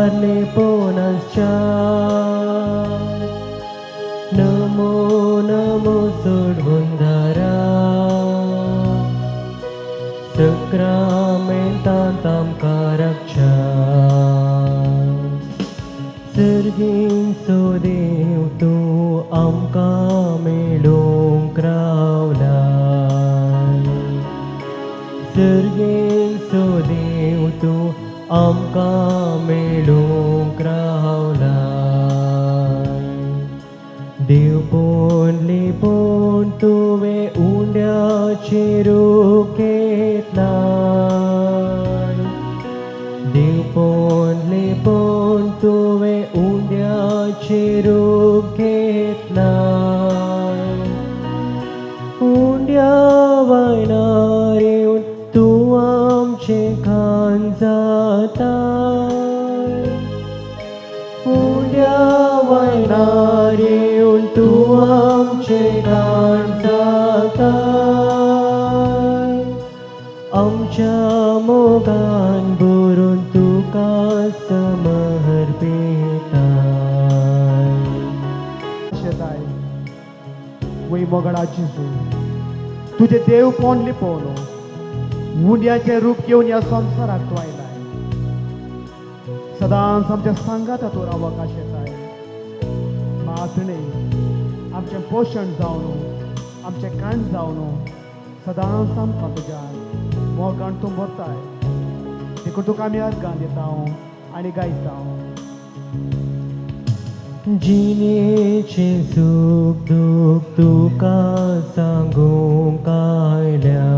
रुपार लिपोवन आसच्या. नमो नमो सोडवणदारा, सक्रामेंतांत आमकां राखच्या. सर्गींचो देव तूं आमकां मेळूंक रावलाय. सर्गींचो देव तूं आमकां मेळूंक रावलाय. देवपण लिपोवन तुवें उंड्याचें रूप घेतलाय. देवपण लिपोवन तुवें उंड्याचें रूप घेतलाय. उंड्या वायनार येवन तूं आमचें खाण जाताय. उंड्या वायनार येवन तूं आमचें खाण जाताय. आमच्या मोगान भरून तुका समर्पिताय. शेताय वय मोगडा जेजू, तुजें देवपण लिपोवन उंड्याचें रूप घेवन ह्या संवसाराक तूं आयलाय. सदांच आमच्या सांगाता तूं रावक आशेताय. मात न्हय, आमचें पोशण जावन, आमचें काण जावन सदांच आमकां तुज्या मोगान तूं भरताय. देखून तुका आमी अर्गां दिता आनी गायता. जिणेचें सूख दूख तुका सांगूंक आयल्या.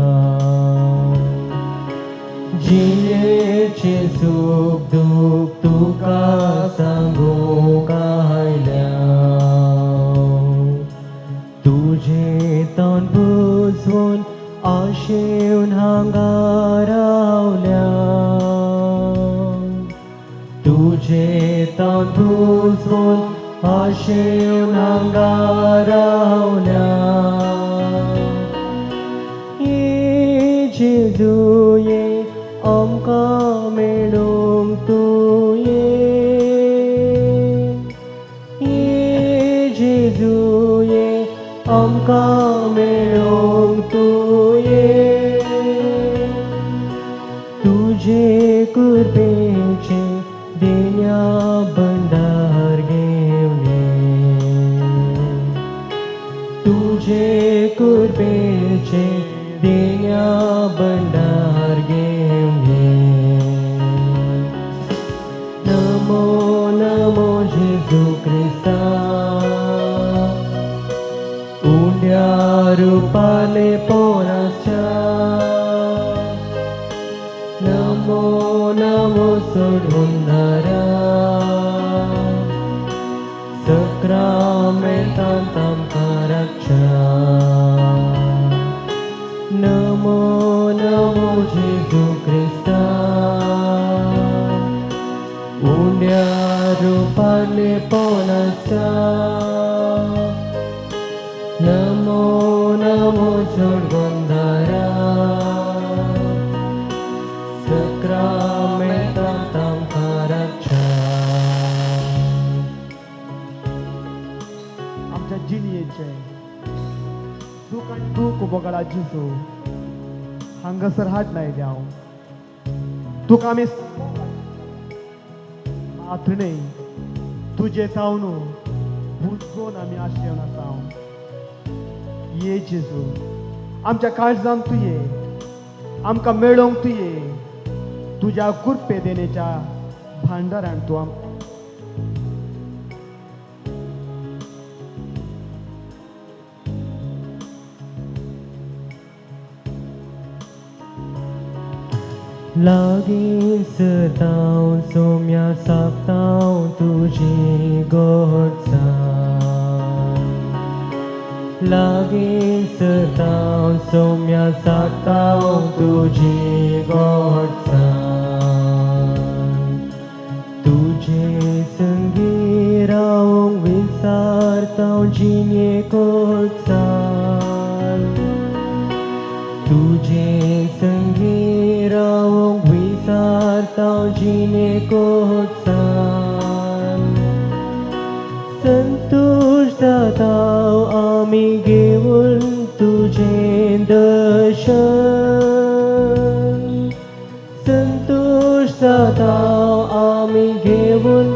जिणेचें सूख दूख तुका सांगूंक आयल्या. तुजें तोंड बुजवून आशेवन हांगा रावल्या. तुजें तोंड बुजवून आशेवन हांगा रावल्या. ये जेजू ये, आमकां मेळूंक तूं ये. ये जेजू ये, आमकां मेळूंक तूं ये. तुजे कृपेचें देण्या भंडार घेवन ये. तुजे कृपेचें देण्या भंडार घेवन ये. नमो नमो जेजू क्रिस्ता, उंड्या रुपार लिपोवन आसच्या. नमो नमो सोडवणदारा, सक्रामेंतांत आमकां राखच्या. नमो नमो जेजू क्रिस्ता, उंड्या रुपार लिपोवन आसच्या. नमो नमो सोडवणदारा, सक्रामेंतांत आमकां राखच्या. आमच्या जिणयेचें सूख आनी दूख मोगडा जेजू हांगासर हाड आयल्या हांव. तुका आमी मात न्हय, तुजें तावन बुजोवन आमी आशेवन आसा. ये जेजू, आमच्या काळजान तूं ये, आमकां मेळोवंक तूं ये. तुज्या कृपे देण्याच्या भांडारान तूं आम लागीं सताव सोम्या साकताव तुजी गोडसाण. लागीं सताव सोम्या साकताव तुजी गोडसाण. तुजे संगी रावंक विसारताव जिणे कोटसाण. तुजे संगी रावंक विसारताव जिणे कोटसाण. आमी घेवन तुजें दर्शन संतोश जाता आमी घेवन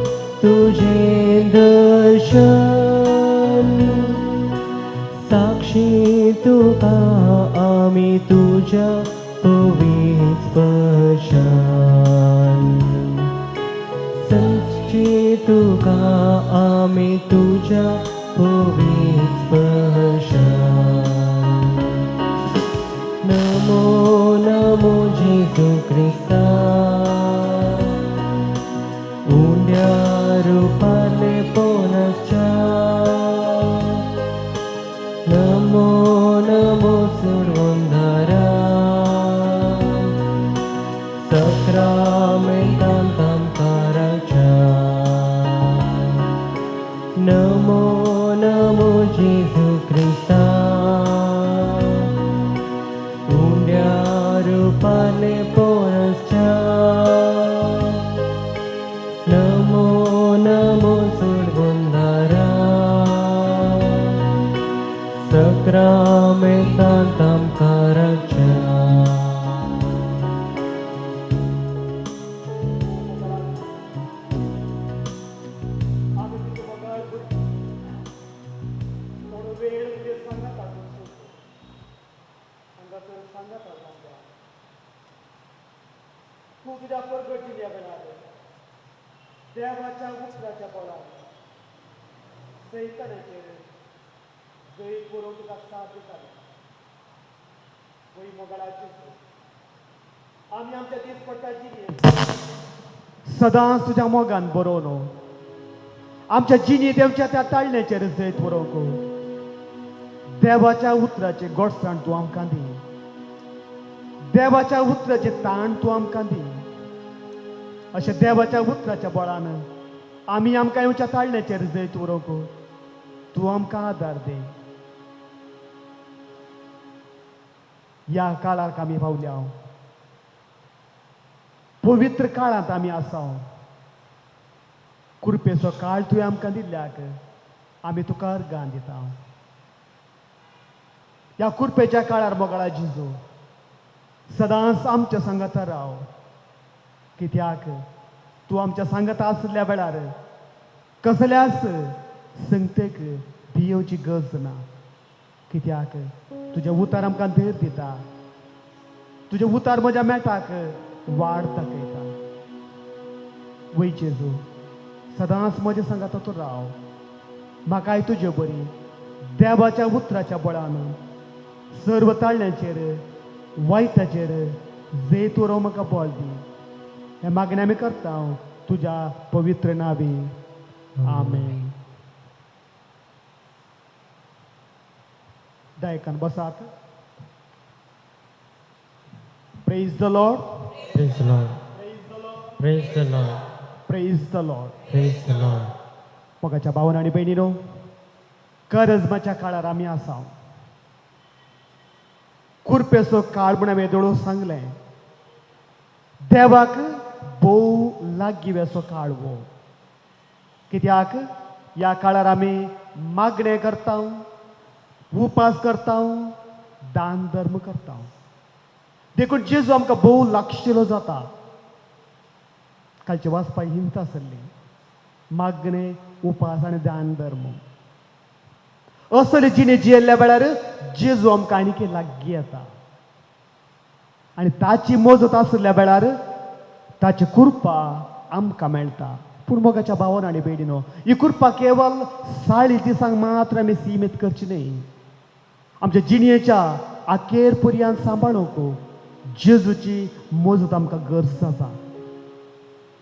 तुजें दर्शन साक्षी तुका आमी तुज्या पवित्र स्पर्शान साक्षी तुका आमी तुज्या पवित्र स्पर्शान नमो नमो जेजू क्रिस्ता उंड्या रुपाले पोनसच्या नमो नमो सुरवंदारा सक्रामेंतांत आमकाराच्या नमो नमो जेजू क्रिस्ता उंड्या रुपाले पोनसच्या नमो नमो सुरवंदारा सक्रामेंतांत आमकाराच्या. आमी तुजो मोगाळ भुरगीं थोडो वेळ तुजे सांगात सोदतो हांगासर सांगात जावंक तूं तुज्या परगटिल्ल्या वेळार देवाच्या उतराच्या बळार सैतानाचेर जैत बरोवन तुका साथ दिताले. वय मोगाळाची, आमी आमच्या दिसपट्ट्या जिणेंत सदांच तुज्या मोगान बरोवन आमच्या जिणेंत येवच्या त्या ताळण्याचेर जैत बरोवंक देवाच्या उतराचें गोडसाण तूं आमकां दी. देवाच्या उतराचें ताण तूं आमकां दी. अशें देवाच्या उतराच्या बळान आमी आमकां येवच्या ताळण्याचेर जैत उरोवंक तूं आमकां आदार दी. ह्या काळाक आमी पावल्या, पवित्र काळांत आमी आसा. कृपेचो काळ तुवें आमकां दिल्ल्याक आमी तुका अर्गां दिता. ह्या कृपेच्या काळार मोगाळा जिजू, सदांच आमच्या सांगाता राव, कित्याक तूं आमच्या सांगाता आसल्या वेळार कसल्याच संगतेक भियेवची गरज ना, कित्याक तुजें उतार आमकां धैर्य दिता. तुजें उतार म्हज्या मेटाक वाड दाखयता. वय जेजू, सदांच म्हज्या सांगाता तूं राव. म्हाकाय तुजे बरी देवाच्या उतराच्या बळान सर्व ताळण्याचेर वायटाचेर जैत उरोवंक म्हाका बळ दी. हें मागणें आमी करता तुज्या पवित्र नांवी. आमेन. दायकान बसात. Praise the Lord. Praise the Lord. Praise the Lord. Praise the Lord. Praise the Lord. मोगाच्या भावन आनी भयणीनो, करजमाच्या काळार आमी आसा. कुरपेचो काळ म्हूण हांवें दोळो सांगलें. देवाक भोव लागीं असो काळ हो, कित्याक ह्या काळार आमी मागणें करता, उपास करता, दान धर्म करता. देखून जेजू आमकां भोव लागशिलो जाता. कालचे वाचपा हिंत आसली मागणें, उपास आनी दान धर्म. असले जिणे जियेल्ल्या वेळार जेजू आमकां आनीक लागीं येता आनी ताची मजत आसल्या वेळार ताची कृपा आमकां मेळटा. पूण मोगाच्या भावान आनी भयणीनो, ही कृपा केवल साळी दिसांक मात्र आमी सीमीत करची न्हय. आमच्या जिणेच्या अखेर पर्यंत सांबाळूंक जेजूची मजत आमकां गरज आसा.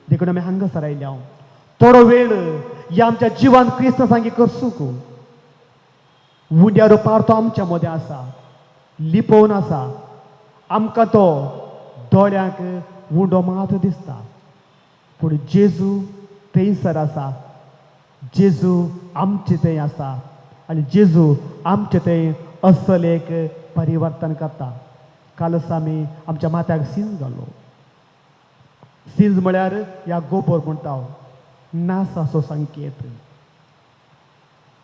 देखून आमी हांगासर आयल्या हांव थोडो वेळ ह्या आमच्या जिवान क्रिस्त सांगी करसूंक. उंड्या रुपार तो आमच्या मदें आसा, लिपोवन आसा. आमकां तो दोळ्यांक उंडो मात दिसता, पूण जेजू थंयसर आसा. जेजू आमचे थंय आसा आनी जेजू आमचे थंय असल एक परिवर्तन करता. कालच आमी आमच्या माथ्याक सींज घालो. सींज म्हळ्यार ह्या गोबोर म्हणटा, नासाचो संकेत.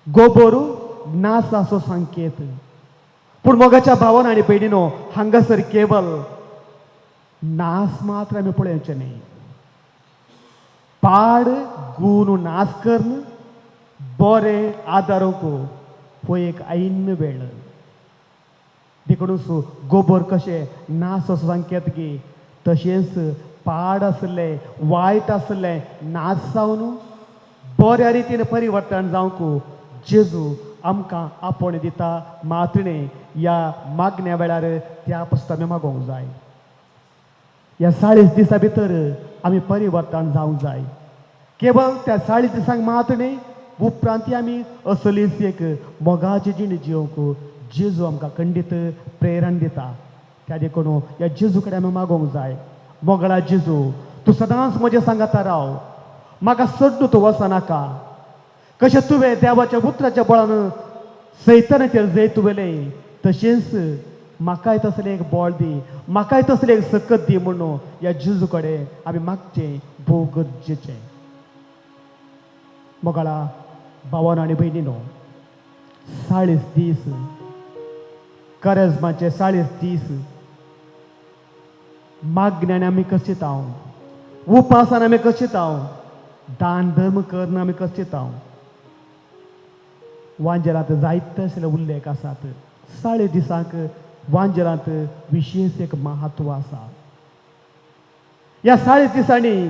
गोबोर नासाचो संकेत. पूण मोगाच्या भावान आनी भयणीनो, हांगासर केवल नास मात्र आमी पळोवचें न्ही. पाड गूण नास करून बरें आदारूंक हो एक ऐन वेळ. देखूनच गोबर कशें नास असो संकेत गी, तशेंच पाड आसलें, वायट आसलें नास जावन बऱ्या रितीन परिवर्तन जावंक जेजू आमकां आपोवणें दिता. मातणे ह्या मागण्या वेळार त्या पसत आमी मागोवंक जाय. ह्या 40 दिसां भितर आमी परिवर्तन जावंक जाय. केवल त्या 40 दिसांक मात न्ही, उपरांत आमी असलीच एक मोगाची जिणी जियोवंक जेजू आमकां खंडीत प्रेरण दिता. त्या देखून ह्या जेजू कडेन आमी मागोवंक जाय. मोगळा जेजू, तूं सदांच म्हजें सांगाता राव, म्हाका सोडून तूं वचनाका. कशें तुवें देवाच्या उतराच्या बळान सैतानाचेर जैत व्हेलें, तशेंच म्हाकाय तसलें एक बळ दी, म्हाकाय तसलें एक सकत दी म्हणून ह्या जेजू कडेन आमी मागचें भोव गरजेचें. मोगाळा भावान आनी भयणीनो, 40 दीस, करजमाचे 40 दीस मागण्यान आमी कशितांव, उपासान आमी कशितांव, दान धर्म करून आमी कशितांव. वांजेलांत जायते असले उल्लेख आसात. 40 दिसांक वांजेलांत विशेश एक महत्व आसा. ह्या 40 दिसांनी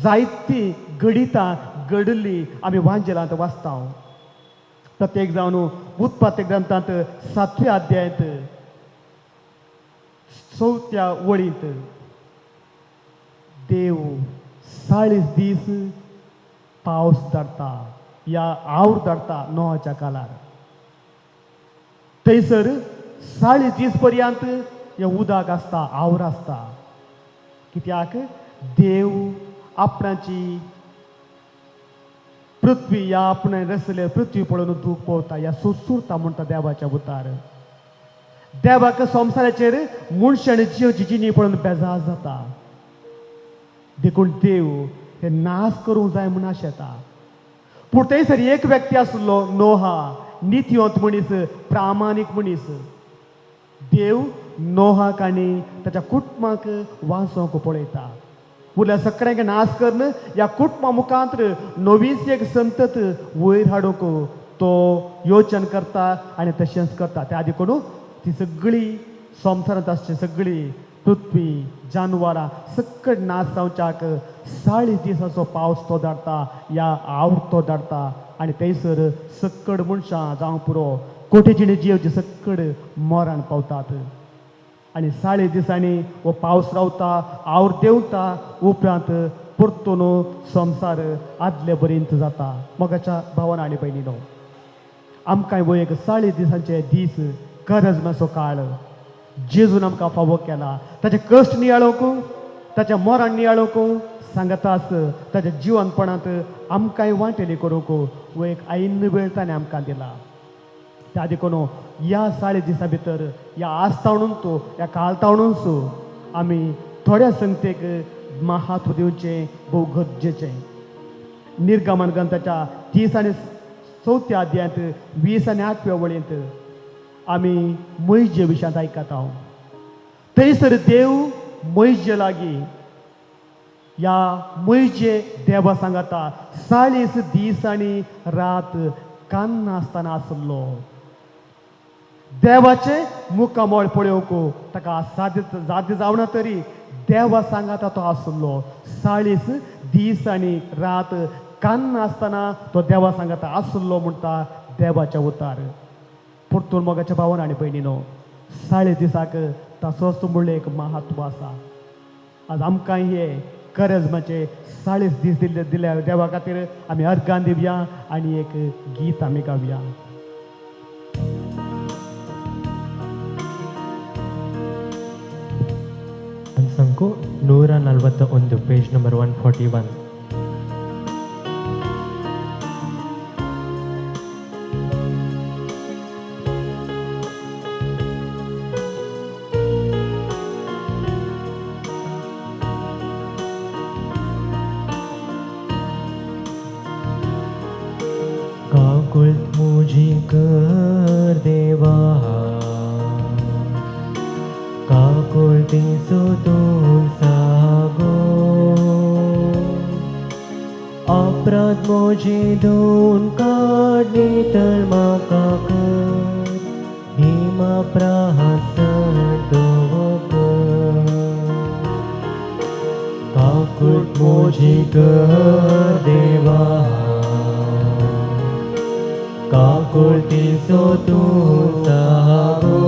जायतीं घडितां घडिल्लीं आमी वांजेलांत वाचता. प्रत्येक जावन उत्पत्ती ग्रंथांत 7व्या अध्यायांत 4थ्या वळींत देव 40 दीस पावस धाडटा या आवर धाडटा नोहाच्या काळार. थंयसर 40 दीस पर्यंत हें उदक आसता, आवर आसता. कित्याक देव आपणाची पृथ्वी या आपणें रचले पृथ्वी पळोवन दूख पळोवता या सुरसुरता म्हणटा देवाच्या उतार. देवाक संवसाराचेर मनशान जिवची जिणी पळोवन बेजार जाता. देखून देव हे नाश करूंक जाय म्हूण आशेता. पूण थंयसर एक व्यक्ती आसलो नोहा, नितीवंत मनीस, प्रामाणीक मनीस. देव नोहाक आनी ताच्या कुटुंबाक वाचोवंक पळयता. उरल्या सगळ्यांक नाश करून ह्या कुटुंबा मुखांत नवीच एक संतत वयर हाडूंक तो योजन करता आनी तशेंच करता. त्या आदी करून ती सगळी संवसारांत आसची सगळी पृथ्वी, जानवरां सगळें नाश जावच्याक 40 दिसाचो पावस तो धाडटा या आवर तो धाडटा आनी थंयसर सक्कड मनशां जावंक पुरो कोटी जिणे जियोवचे सक्कड मरण पावतात. आनी 40 दिसांनी हो पावस रावता, आवर देंवता, उपरांत परतून संवसार आदले बरेंत जाता. मोगाच्या भावान आनी भयणीनो, आमकां हो एक 40 दिसांचे दीस करजमाचो काळ जेजून आमकां फावो केला. ताचे कश्ट नियाळोवंक, ताच्या मरण नियाळोवंक सांगतास ताच्या जिवनपणांत आमकांय वांटेली करूंक हो एक ऐन वेळ ताणें आमकां दिला. त्या देखून ह्या 40 दिसां भितर ह्या आस्तावणून ह्या काळतावणूच आमी थोड्या संगतेक महत्व दिवचें भोव गरजेचें. निर्गमन ग्रंथाच्या 30 आनी 4थ्या अध्यायांत 20 आनी 8व्या वळींत आमी मैजे विशयांत आयकता. थंयसर देव मैजे लागीं ह्या मैजे देवा सांगता 40 दीस आनी रात कान्न आसतना आसलो. देवाचें मुखामळ पळोवंक ताका साध्य जाद्य जावना तरी देवा सांगाता तो आसलो. 40 दीस आनी रात कान्न आसतना तो देवा सांगाता आसलो म्हणटा देवाच्या उतार. परतून मोगाच्या भावान आनी भयणीनो, 40 दिसाक तसोच म्हणलें एक महत्व आसा. आज आमकां हे करजमाचे 40 दीस दिल्ले दिल्या देवा खातीर आमी अर्गान दिवया आनी एक गीत आमी गावया. ಅಂಸಂಕು 141, ಪೇಜ್ ನಂಬರ್ 141. काकुळट म्हजी कर देवा, काकुळटीचो तूं सागो. अपराध म्हजे धुवन काड नितळ म्हाका कर, हिमा प्राहसन दवर. काकुळट म्हजी कर देवा, काकुळटीचो तूं सागो.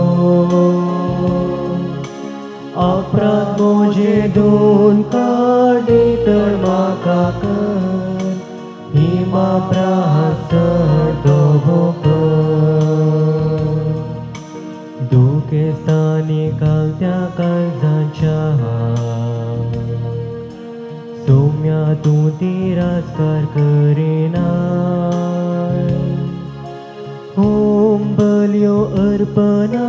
अपराध म्हजे धुवन काड नितळ म्हाका कर, हिमा प्राहसन दवर. दुखेस्तानी कालत्या काळजाच्या सोम्या तूं तिरस्कार करिना. होम बलयो अर्पणा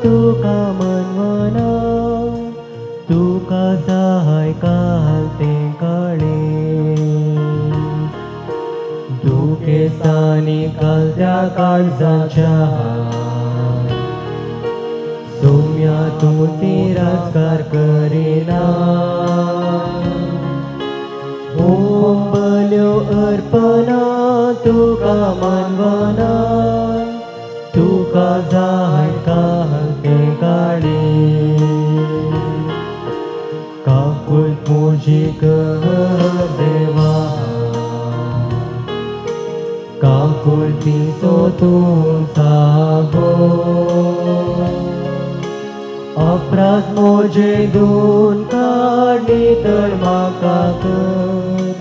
तुका मनवना, तुका सहाय कालते काळे. दुखेस्तानी कालत्या काळजाच्या सोम्या तूं तिरस्कार करिना. होम बलयो अर्पणा तुका मानवना, तुका जाय कालते काळे. काकुळट म्हजी कर देवा, काकुळटीचो तूं सागो. अपराध म्हजे धुवन काड नितळ म्हाका कर,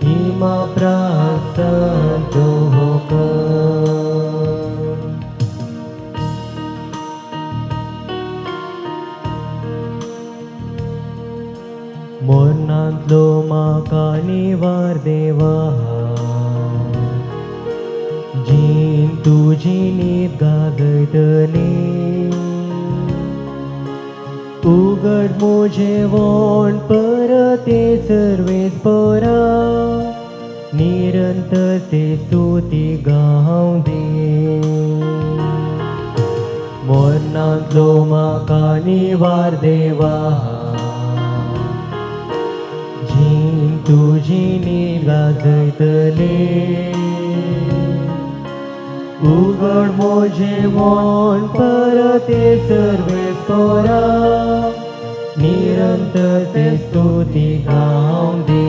हिमा प्रासन तूं कर. मरणांतलो म्हाका निवार देवा, जीण तुजी नीत गाजयतली. उगड म्हजें वोण परते सर्वेस्परा, निरंतर ते स्तुती गावं दी. मरणांतलो म्हाका निवार देवा, जीण तुजी नीत गाजयतली. उगड म्हजें वोण परते सर्वेस्परा, निरंतर ते स्तुती गावं दी.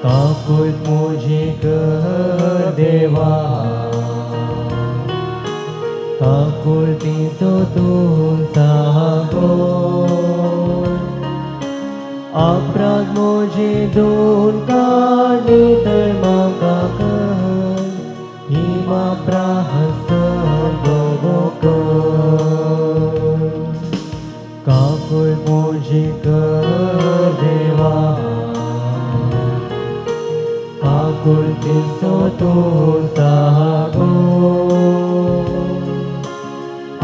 काकुळट म्हजी कर देवा, काकुळटीचो तूं सागो. अपराध म्हजे धुवन काड नितळ म्हाका कर, हिमा प्राहसन कर. काकुळट म्हजी कर देवा, काकुळटीचो तूं सागो.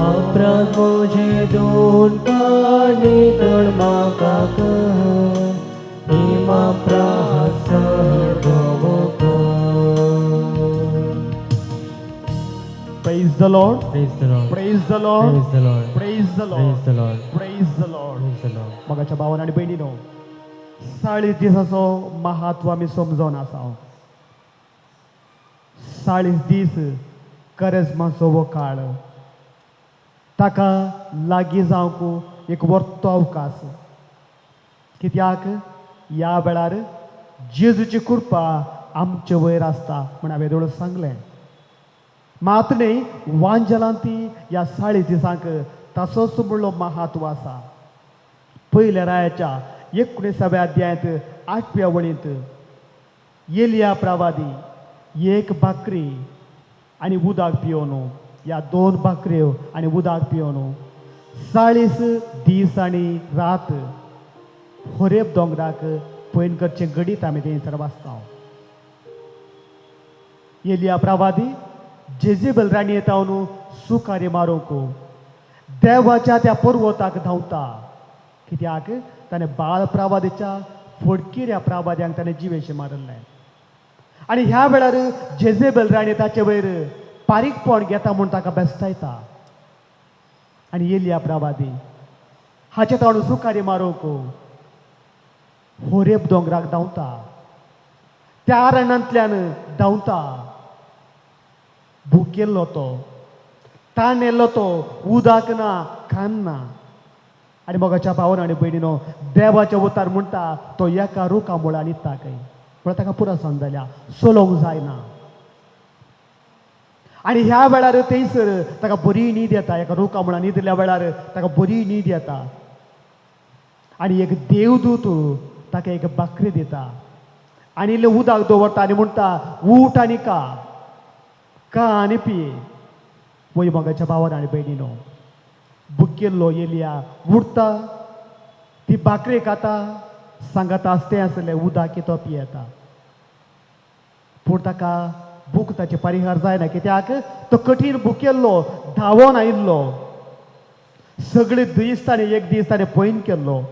अपराध म्हजे धुवन काड नितळ म्हाका कर, हिमा प्राहसन कर. Praise the Lord. Praise the Lord. Praise the Lord. Praise the Lord. Praise the Lord. Praise the Lord. Praise the Lord. Praise the Lord. मोगाच्या भावान आनी भयणीनो, 40 दिसाचो महत्व आमी समजोन आसा. 40 दीस करेजमाचो हो काळ, ताका लागीं जावंक एक वर्तो अवकाश. कित्याक ह्या वेळार जेजूची कृपा आमचे वयर आसता म्हण हांवें दोळ सांगलें. मात न्ही वांजलांत ती ह्या 40 दिसांक ताचोच म्हणलो महत्व आसा. पयल्या रायाच्या 19व्या अध्यायांत 8व्या वळींत एलिया प्रवादी एक भाकरी आनी उदक पिवन, ह्या 2 भाकऱ्यो आनी उदक पिवन 40 दीस आनी रात होरेब दोंगराक पयण करचें घडीत आमी थंयसर वाचता. एलिया प्रवादी जेजेबल राणये तावन सुकारी मारूंक देवाच्या त्या पर्वताक धांवता. कित्याक ताणें बाळ प्रवादीच्या फडकिऱ्या प्रवाद्यांक ताणें जिवेशें मारिल्लें. आनी ह्या वेळार जेझेबेल राणी ताचे वयर पारीकपण घेता म्हूण ताका बेस्तायता. आनी एलिया प्रवादी हाचे ताणून सुकारी मारूंक होरेब दोंगराक धांवता, त्या अरण्यांतल्यान धांवता. भुकेल्लो तो, ताणेल्लो तो, उदक ना, खान ना. आनी मोगाच्या भावन आनी भयणीनो, देवाचे उतार म्हणटा तो एका रुखा मुळां न्हिदता खंय, म्हळ्यार ताका पुरसाण जाल्या, चलोवंक जायना. आनी ह्या वेळार थंयसर ताका बरी न्हीद येता. एका रुखा मुळां न्हिदल्या वेळार ताका बरी न्हीद येता आनी एक देवदूत ताका एक बाकरी दिता आनी इल्लें उदक दवरता आनी म्हणटा, उठ आनी का, का आनी पिये. पळय मोगाच्या भावान आनी भयणीनो, भुकेल्लो एलिया उठता, ती बाकरी खाता, सांगाता आसतें आसलें उदक तो पियेता. पूण ताका भूक ताचे परिहार जायना, कित्याक तो कठीण भुकेल्लो, धांवोन आयिल्लो. सगळे दीस ताणें, एक दीस ताणें पयन केल्लो.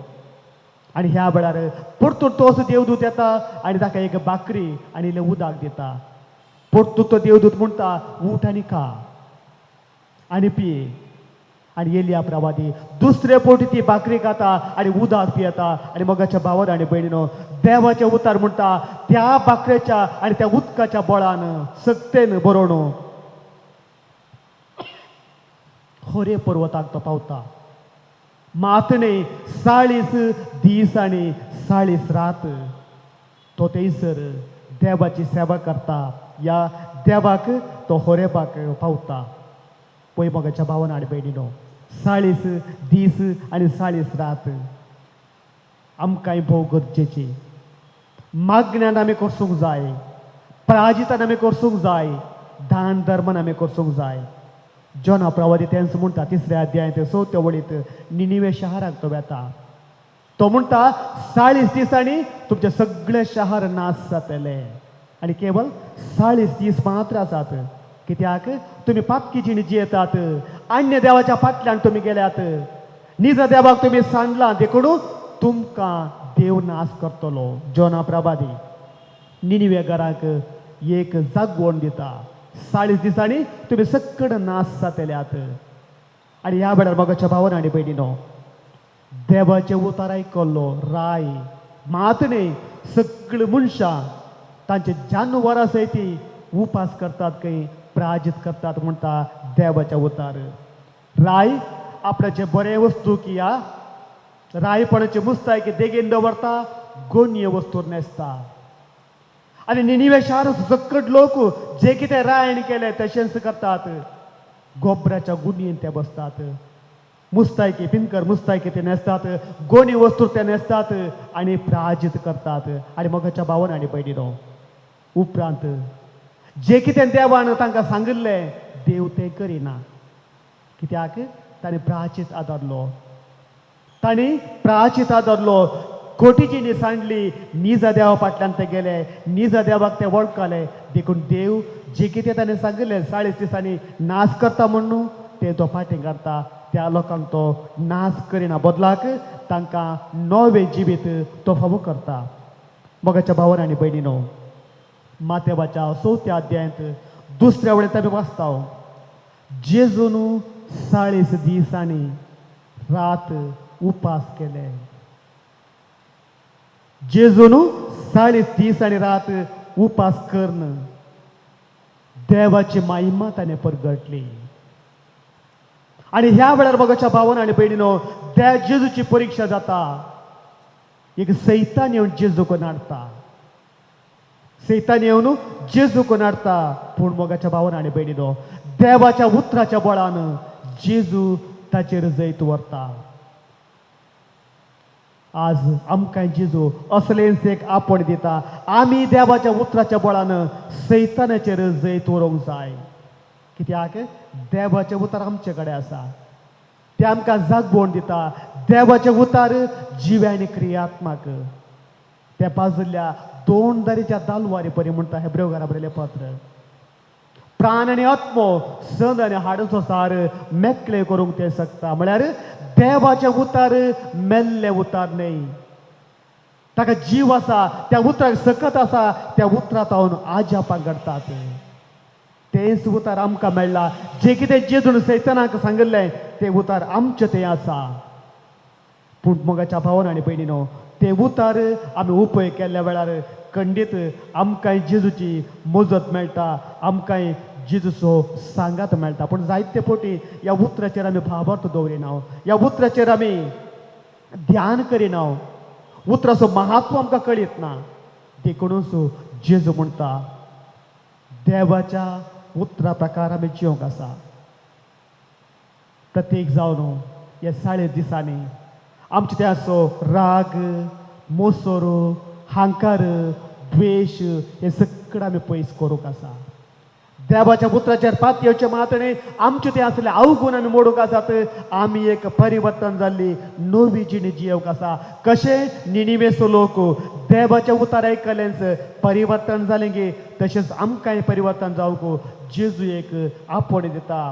आनी ह्या वेळार परतून तोच देवदूत येता आनी ताका एक बाकरी आनी इल्लें उदक दिता. परतून तो देवदूत म्हणटा, उठ आनी खा आनी पिये. आनी एलिया प्रवादी दुसरे फावटी ती बाकरी खाता आनी उदक पियेता. आनी मोगाच्या भावान आनी भयणीनो, देवाचें उतार म्हणटा त्या बाकरेच्या आनी त्या उदकाच्या बळान सक्तेन बरोवन होरे पर्वताक तो पावता. मातणे 40 दीस आनी 40 रात तो थंयसर देवाची सेवा करता. ह्या देवाक तो होरेबाक पावता. पळय मोगाच्या भावान आनी भयणीनो, 40 दीस आनी 40 रात आमकांय भोव गरजेची. मागण्यान आमी करसूंक जाय, पराजितान आमी करसूंक जाय, दान धर्मान आमी करसूंक जाय. जोना प्रवादी तेंच म्हणटा तिसऱ्या अध्यायांत चवथ्या वळींत. निनिवे शहराक तो वेता, तो म्हणटा 40 दिसांनी तुमचे सगळे शहर नाश जातले आनी केवल 40 दीस मात्र आसात, कित्याक तुमी पापकी जिणी जियेतात, अन्य देवाच्या फाटल्यान तुमी गेल्यात, निज देवाक तुमी सांडला, देखून तुमकां देव नाश करतलो. जोना प्रभादी निनिवे घराक एक जागवण दिता, 40 दिसांनी तुमी सकड नाश जातल्यात. आनी ह्या वेळार मोगाच्या भावान आनी भयणीनो, देवाचें उतार आयकल्लो राय मात न्ही, सगळीं मनशां तांचे जानवरां सयत उपास करतात खंय, प्राजित करतात म्हणटा देवाच्या उतार. राय आपल्याचे बरे वस्तू किया रायपणाचे मुस्तायकी देगेन दवरता, गोणये वस्तू न्हेसता. आनी निनिवे शार सकट लोक जे कितें रायण केलें तशेंच करतात. गोबराच्या गुणयेन ते बसतात, मुस्तायकी पिनकर मुस्तायकी ते न्हेसतात, गोणी वस्तू ते न्हेसतात आनी प्राजित करतात. आनी मोगाच्या भावान आनी भयणीनो, उपरांत जे कितें देवान तांकां सांगिल्लें देव तें करिना, कित्याक ताणें प्राचित आदारलो, तांणी प्राचित आदारलो. कोटीची सांडली, निजा देवा फाटल्यान ते गेले, निजा देवाक ते वळखले. देखून देव जे कितें ताणें सांगिल्लें 40 दिसांनी नाश करता म्हणून ते तो फाटीं काडटा. त्या लोकांक तो नाश करिना, बदलाक तांकां नवें जिवीत तो फावो करता. मोगाच्या भावान आनी भयणीनो, मातेवाच्या चवथ्या अध्यायांत दुसऱ्या वळेंत आमी वाचता, जेजून 40 दिसांनी रात उपास केले. जेजून 40 दीस आनी रात उपास करून देवाची महिमा ताणें परगटली. आनी ह्या वेळार मोगाच्या भावान आनी भयणीनो, त्या जेजूची परिक्षा जाता. एक सैतान येवन जेजूक नाडता, सैतान येवन जेजूक नाडता. पूण मोगाच्या भावान आनी भयणीनो, देवाच्या उतराच्या बळान जेजू ताचेर जैत व्हरता. आज आमकां जेजू असलेंच एक आपण दिता. आमी देवाच्या उतराच्या बळान सैतानाचेर जैत व्हरूंक जाय, कित्याक देवाचें उतर आमचे कडेन आसा, तें आमकां जागवण दिता. देवाचें उतार जिवे आनी क्रियात्मक, त्या बाजुल्या दोन दारीच्या दालवारी परी म्हणटा हेब्रेव घरा बरयलें पत्र. प्राण आनी आत्मो, संद आनी हाडाचो सार मेकळे करूंक ते शकता. म्हळ्यार देवाचें उतार मेल्लें उतार न्हय. ताका जीव आसा, त्या उतराक सकत आसा, त्या उतरांत हांव आजापां घडटात. तेंच उतार आमकां मेळ्ळा. जें कितें जेजून सैतानाक सांगिल्लें तें उतार आमचें तें आसा. पूण मोगाच्या भावान आनी भयणीनो, तें उतार आमी उपयोग केल्ल्या वेळार खंडीत आमकांय जेजूची मजत मेळटा, आमकांय जेजूचो सांगात मेळटा. पूण जायते फावटी ह्या उतराचेर आमी भावार्थ दवरिना, ह्या उतराचेर आमी ध्यान करिना, उतराचो महत्व आमकां कळीत ना. देखूनच जेजू म्हणटा देवाच्या उतरा प्रकार आमी जिवंक आसा. प्रत्येक जावन ह्या 40 दिसांनी आमचे ते असो राग, मोसोर, हांकार, द्वेश हे सगळें आमी पयस करूंक आसा. देवाच्या उतराचेर पात येवचे मातणे आमचे ते आसले अवगुण आमी मोडूंक आसात. आमी एक परिवर्तन जाल्ली नवी जिणी जियेवंक आसा. कशें निनिवेचो लोक देवाच्या उतार आयकलेंच परिवर्तन जालें गे, तशेंच आमकांय परिवर्तन जावंक जेजू एक आपोवणें दिता.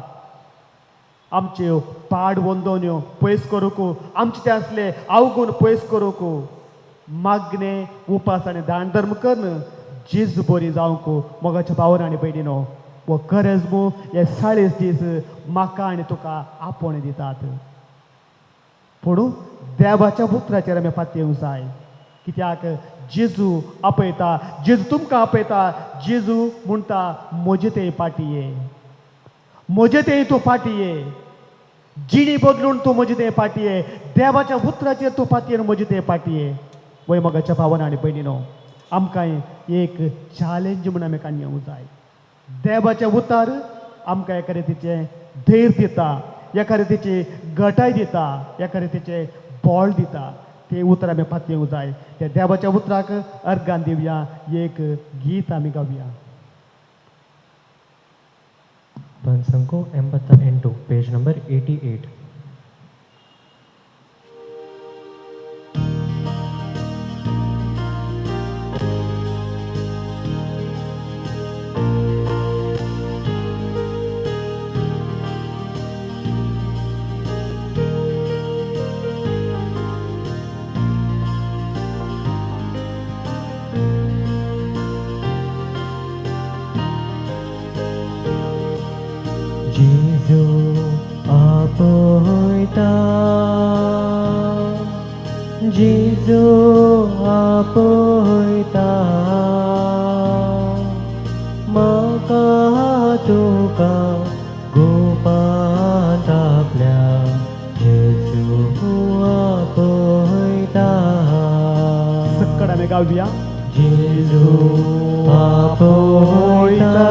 आमच्यो पाड वंदोन्यो पयस करूंक, आमचे ते आसले अवगुण पयस करूंक, मागणे उपास आनी दान धर्म करून जेजू बरी जावंक. मोगाच्या भावान आनी भयणीनो, हो करेज्मू हे 40 दीस म्हाका आनी तुका आपोवणें दितात. पूण देवाच्या उतराचेर आमी पातयेवंक जाय. कित्याक जेजू आपयता, जेजू तुमकां आपयता. जेजू म्हणटा म्हजे ते पाटी ये, म्हजे ते तूं पाटी ये, जिणी बदलून तूं म्हजे ते पाटी ये, देवाच्या उतराचेर तूं पातयेन म्हजे ते पाटी ये. वय मोगाच्या भावान आनी भयणीनो, आमकां एक चॅलेंज म्हूण आमी काडून येवंक जाय. देवाचें उतार आमकां एका रितीचें धैर्य दिता, एका रितीची गटाय दिता, एका रितीचें बळ दिता. ते उतर आमी पातयेवंक जाय. त्या देवाच्या उतराक अर्गान दिवया, एक गीत आमी गावया. Pansanko 88, page number 88. जेजू आपयता, जेजू आपयता, म्हाका तुका गोपांत आपल्या जेजू आपयता. सक्कड आमी गावया. जेजू आपयता,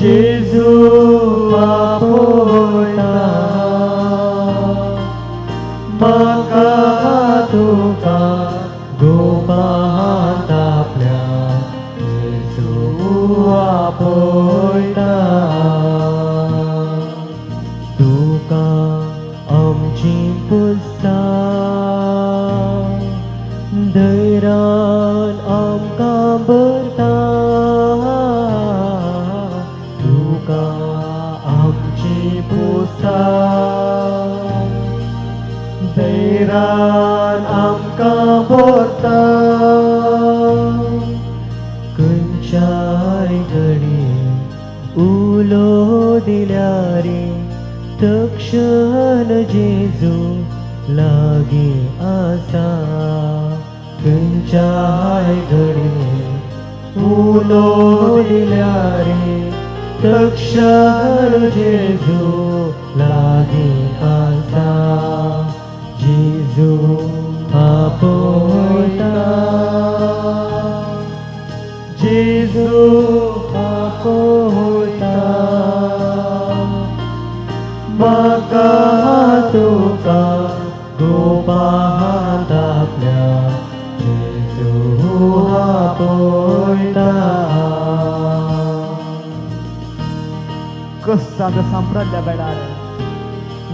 जेजू आपयता, म्हाका तुका गोपांत आपल्या जेजू आपयता. तुका आमची पुजता, धैर्यान आमकां भरता, तुका आमची पुजता, धैर्यान आमकां भरता. खंयच्याय घडये उलो दिल्यार तक्षण जेजू लागीं आसा. खंयच्याय घडये उलो दिल्यार तक्षण जेजू लागीं आसा. जेजू आपयता, जेजू आपयता, म्हाका तुका गोपांत आपल्या जेजू आपयता. कश्टान सांपडल्या वेळार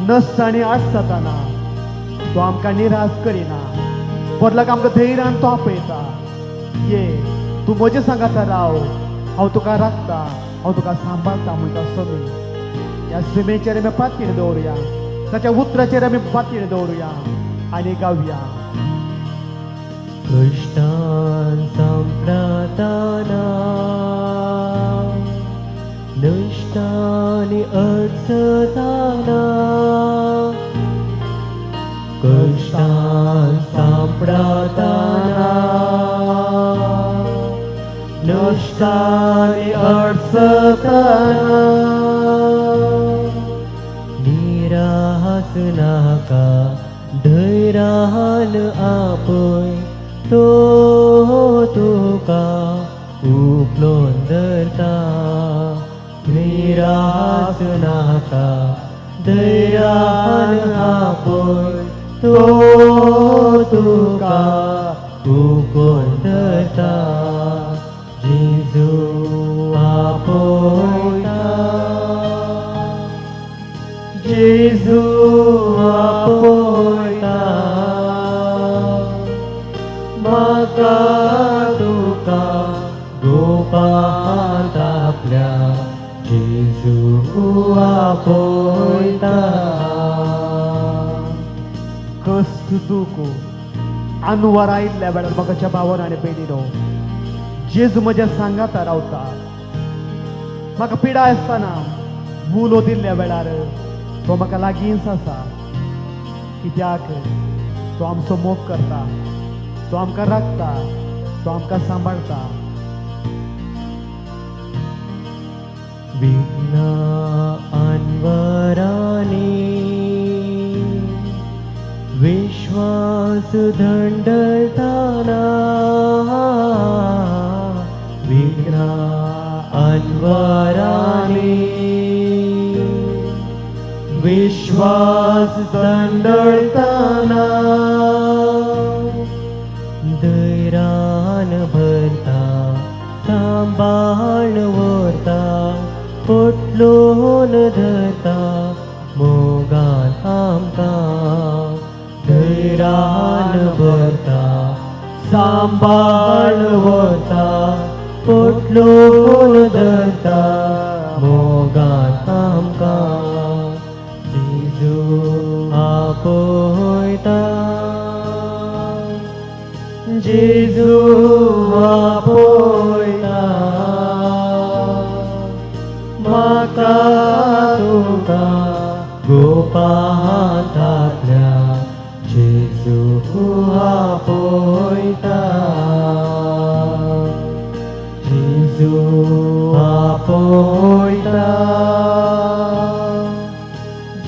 नश्ट आनी आडसताना तो आमकां निराश करिना, बदलाक आमकां धैर्यान तो आपयता. ये तूं म्हजे सांगाता राव, हांव तुका राखता, हांव तुका सांबाळटा म्हणटा समी. ह्या समेचेर आमी पातयेन दवरुया, ताच्या उतराचेर आमी पातयेन दवरुया आनी गावया. कश्टान सांपडताना नश्टांनी अडचताना कश्टान सांपडताना नश्टांनी अडचताना निरास नाका धैर्यान आपय तो तुका उखलोन धरता निरास नाका धैर्यान आपय तो तुका उखलोन धरता जेजू आपयता जेजू आपयता म्हाका तुका गोपांत आपल्या जेजू आपयता. कश्ट दूख आनवार आयिल्ल्या वेळार म्हाका भावन आनी भयणीनो जेजू म्हज्या सांगाता रावता. म्हाका पिडा आसतना उलो दिल्ल्या वेळार तो म्हाका लागींच आसा. कित्याक तो आमचो मोग करता, तो आमकां राखता, तो आमकां सांबाळटा. विघ्ना आनवरांनी विश्वास दंडताना विघ्ना आनवरांनी विश्वास दंडताना धैर्यान भरता सांबाळ व्हरता पोटलोन धरता मोगान आमकां धैर्यान भरता सांबाळ व्हरता पोटलोन धरता मोगान आमकां जेजू आपयता जेजू आपयता म्हाका तुका गोपांत आपल्या जेजू आपयता जेजू आपयता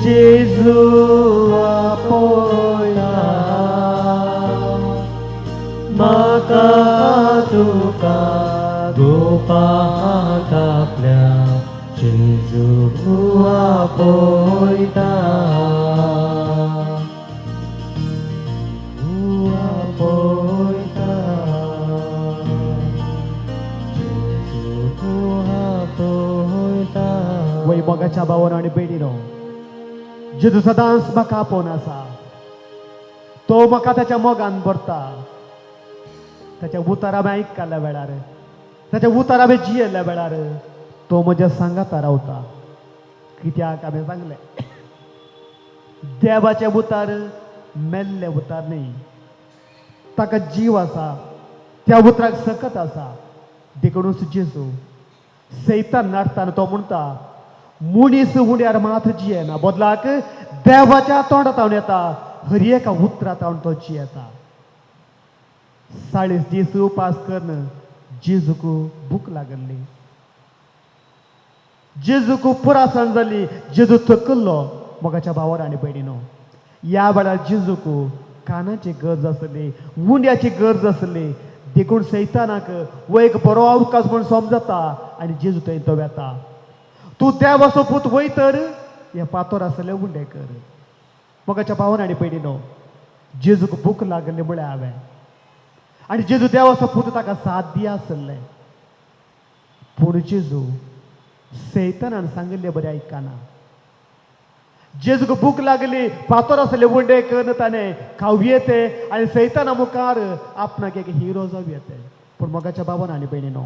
जेजू आपयता म्हाका तुका गोपांत आपल्या जेजू आपयता आपयता जेजू आपयता. वय मोगाच्या भावान आनी भयणीनो जेजू सदांच म्हाका आपोवन आसा. तो म्हाका ताच्या मोगान भरता. ताच्या उतारा हांवें आयकल्या वेळार, ताच्या उतारा हांवें जियेल्ल्या वेळार तो म्हज्या सांगाता रावता. कित्याक हांवें सांगलें देवाचें उतार मेल्लें उतार न्ही, ताका जीव आसा, त्या उतराक सकत आसा. देखूनच जेजू सैतान नाडताना तो म्हणटा मनीस उंड्यार मात जियेना, बदलाक देवाच्या तोंडांत येता हर एका उतरांत तो जियेता. 40 दीस उपास करून जेजूक भूक लागली, जेजूक पुरासण जाली, जेजू थकल्लो. मोगाच्या भावार आनी भयणीनो ह्या वेळार जेजूक कानाची गरज आसली, उंड्याची गरज आसली. देखून सैतानाक हो एक बरो अवकाश म्हूण समजता आनी जेजू थंय तो वेता. तूं देवाचो पूत वय तर हे पातोर आसले उंडे कर. मोगाच्या भावान आनी भयणीनो जेजूक भूक लागली म्हळ्यार हांवें आनी जेजू देवाचो पूत ताका साथ दी आसलें. पूण जेजू सैतानान सांगिल्लें बरें आयकना. जेजूक भूक लागली, फातोर आसले उंडे करून ताणें खावं येते आनी सैताना मुखार आपणाक एक हिरो जावं येते. पूण मोगाच्या बाबान आनी भयणीनो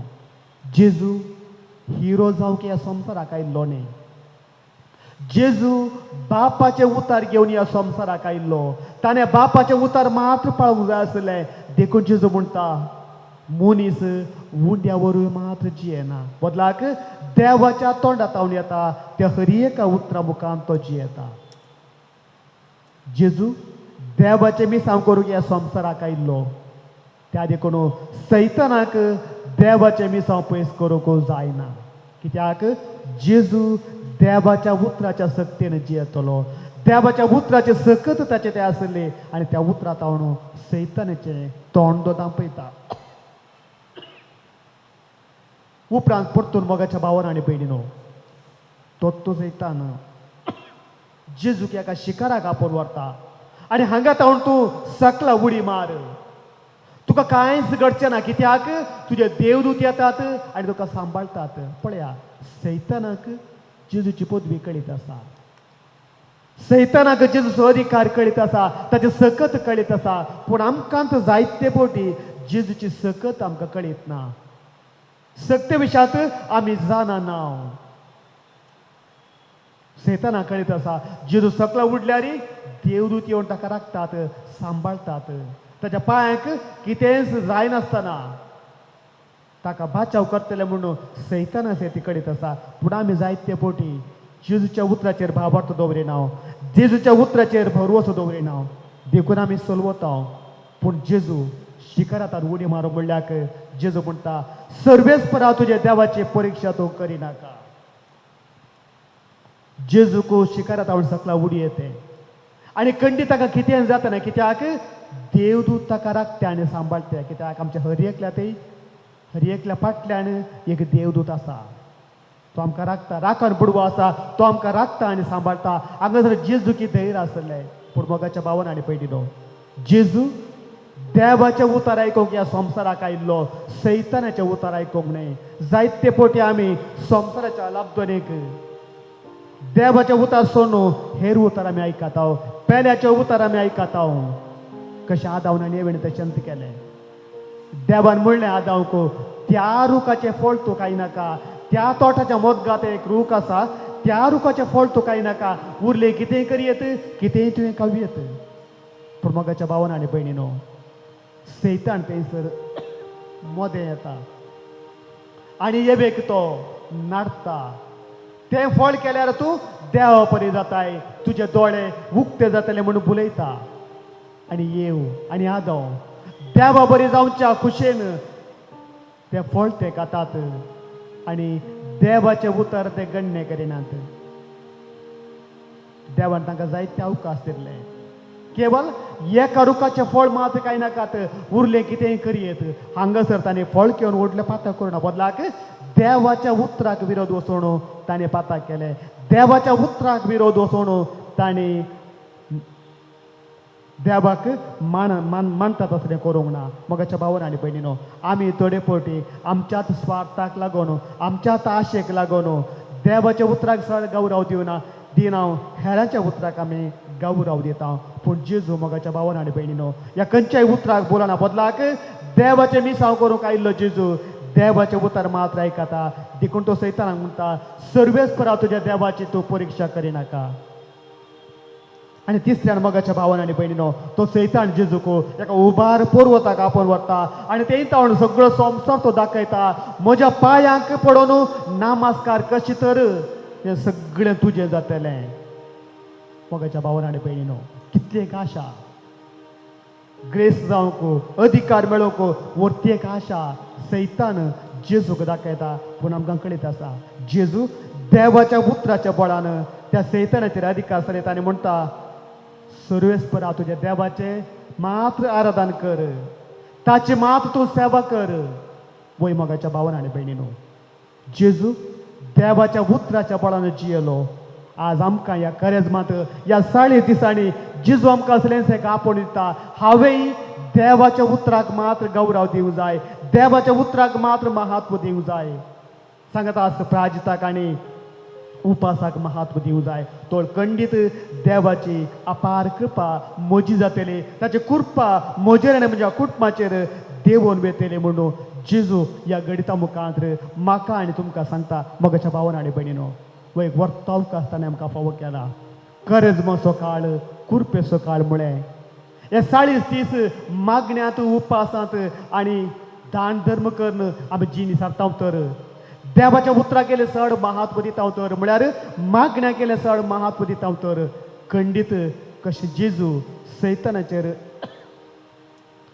जेजू हिरो जावंक ह्या संवसाराक आयिल्लो न्ही. जेजू बापाचें उतार घेवन ह्या संवसाराक आयिल्लो. ताणें बापाचें उतार मात्र पाळूंक जाय आसलें. देखून जेजू म्हणटा, मनीस उंड्या वरवीं मात्र जियेना, बदलाक देवाच्या तोंडात तावन येता त्या हर एका उतरा मुखान तो जियेता. जेजू देवाचें मिसांव करूंक ह्या संवसाराक आयिल्लो. त्या देखून सैतानाक देवाचें मिसांव पयस करूंक जायना, कित्याक जेजू देवाच्या उतराच्या सक्तेन जियेतलो. देवाच्या उतराचें सकत ताचें तें आसलें आनी त्या उतरा तावन सैतानाचें तोंड तो दांपयता. उपरांत परतून मोगाच्या भावान आनी भयणीनो, तो तो सैतान जेजूक एका शिकाराक आपोवन व्हरता आनी हांगा तावन तूं सकला उडी मार, तुका कांयच घडचें ना, कित्याक तुजे देवदूत येतात आनी तुका सांबाळटात. पळया, सैतानाक जेजूची पदवी कळीत आसा, सैतानाक जेजूचो अधिकार कळीत आसा, ताचें सकत कळीत आसा. पूण आमकां तर जायते फावटी जेजूची सकत आमकां कळीत ना. सक्ते विशयांत आमी जाणा ना. सैतानाक कळीत आसा, जेजू सकला उडल्यार देवदूत येवन ताका राखतात, सांबाळटात. ताच्या पांयांक कितेंच जायनासतना ताका बाचाव करतले म्हणून सैताना ती कळीत आसा. पूण आमी जायते फावटी जेजूच्या उतराचेर भावार्थ दवरिना, जेजूच्या उतराचेर भरवसो दवरिना, देखून आमी सलवता. पूण जेजू शिखरांत उडी मारूंक म्हणल्याक जेजू म्हणटा, सर्वेस्परा तुज्या देवाची परिक्षा तूं करिनाका. जेजूक शिखरात आवड सकला उडी येते आनी कंडी ताका कितें जाता, कित्याक देवदूत ताका राखता आनी सांबाळटा. कित्याक आमच्या हर एकल्या ते हर एकल्या फाटल्यान एक देवदूत आसा, तो आमकां राखता. राखण बुडवो आसा, तो आमकां राखता आनी सांबाळटा. हांगासर जेजूकी धैर्य आसलें. पूण मोगाच्या भावान आनी भयणीनो, जेजू देवाचें उतर आयकूंक ह्या संवसाराक आयिल्लो, सैतानाचें उतर आयकूंक न्हय. जायते फावटी आमी संवसाराच्या लाबदोनेक देवाचें उतर सोडून हेर उतर आमी आयकता, पेल्याचें उतर आमी आयकता. कशें आदावन आनी एवेन तशेंच केलें. देवान म्हणलें आदावक, त्या रुखाचें फळ तूं खायनाका, त्या तोटाच्या मोदगात एक रूख आसा, त्या रुखाचें फळ तूं खायनाका, उरलें कितेंय करयेत, कितेंय तुवें खावयेत. पूण मोगाच्या भावान आनी भयणीनो, सैतान थंयसर मोदें येता आनी एवेक तो नाडता. तें फळ केल्यार तूं देवा परी जाताय, तुजे दोळे उक्ते जातले म्हणून बुलयता. आनी येव आनी आदो देवा बरी जावच्या खुशेन तें फळ ते खातात आनी देवाचें उतर ते गण्य करिनात. देवान तांकां जायते अवकाश दिल्ले, केवल एका रुखाचें फळ मात काय नाकात, उरलें कितेंय करयेत. हांगासर ताणें फळ घेवन व्हडलें पातक करुना, बदलाक देवाच्या उतराक विरोध वचोवन ताणें पातक केलें. देवाच्या उतराक विरोध वचोवन ताणें देवाक मान मान मानतात असलें करूंक ना. मोगाच्या भावान आनी भयणीनो, आमी थोडे फावटी आमच्याच स्वार्थाक लागून, आमच्याच आशेक लागून देवाच्या उतराक सर गौरव दिवना दिना, हेरांच्या उतराक आमी गौरव दिता. पूण जेजू मोगाच्या भावान आनी भयणीनो, ह्या खंयच्याय उतराक बोलना, बदलाक देवाचें मिसांव करूंक आयिल्लो जेजू देवाचें उतर मात्र आयकता. देखून तो सैतानाक म्हणटा, सर्वेस्परा तुज्या देवाची तूं परिक्षा करिनाका. आनी तिसऱ्यान मोगाच्या भावान आनी भयणीनो, तो सैतान जेजूक एका उबार पर्वताक आपोवन व्हरता आनी थंय तावन सगळो संवसार तो दाखयता. म्हज्या पांयांक पडोवन नामस्कार कशी तर हें सगळें तुजें जातलें. मोगाच्या भावान आनी भयणीनो, कितली एक आशा, ग्रेस जावंक, अधिकार मेळोवंक व्हरती एक आशा सैतान जेजूक दाखयता. पूण आमकां कळीत आसा, जेजू देवाच्या उतराच्या बळान त्या सैतानाचेर अधिकार चलयता आनी म्हणटा, सर्वेस्परा तुज्या देवाचें मात्र आराधन कर, ताची मात्र तूं सेवा कर. वय मोगाच्या भावान आनी भयणीनो, जेजू देवाच्या उतराच्या बळान जियेलो. आज आमकां ह्या करेजमात ह्या 40 दिसांनी जेजू आमकां असलेंच एक आपोवन दिता, हांवेंय देवाच्या उतराक मात्र गौरव दिवंक जाय, देवाच्या उतराक मात्र महत्व दिवंक जाय. सांगता आस प्राजिताक आनी उपासाक महत्व दिवंक जाय. तो खंडीत देवाची अपार कृपा म्हजी जातली, ताची कृपा म्हजेर आनी म्हज्या कुटुंबाचेर देवोन वेतली म्हणून जेजू ह्या गणिता मुखांत म्हाका आनी तुमकां सांगता. मोगाच्या भावान आनी भयणीनो, हो एक वर्तावक आसतना आमकां फावो केला. करेजमाचो काळ, कुरपेचो काळ म्हळें. हे 40 दीस मागण्यांत, उपासांत आनी दान धर्म करून आमी जिणी सारता तर देवाच्या उतरां केलें चड महत्व दिता तर, म्हळ्यार मागण्या केलें चड महत्व दिता तर खंडीत कशें जेजू सैतानाचेर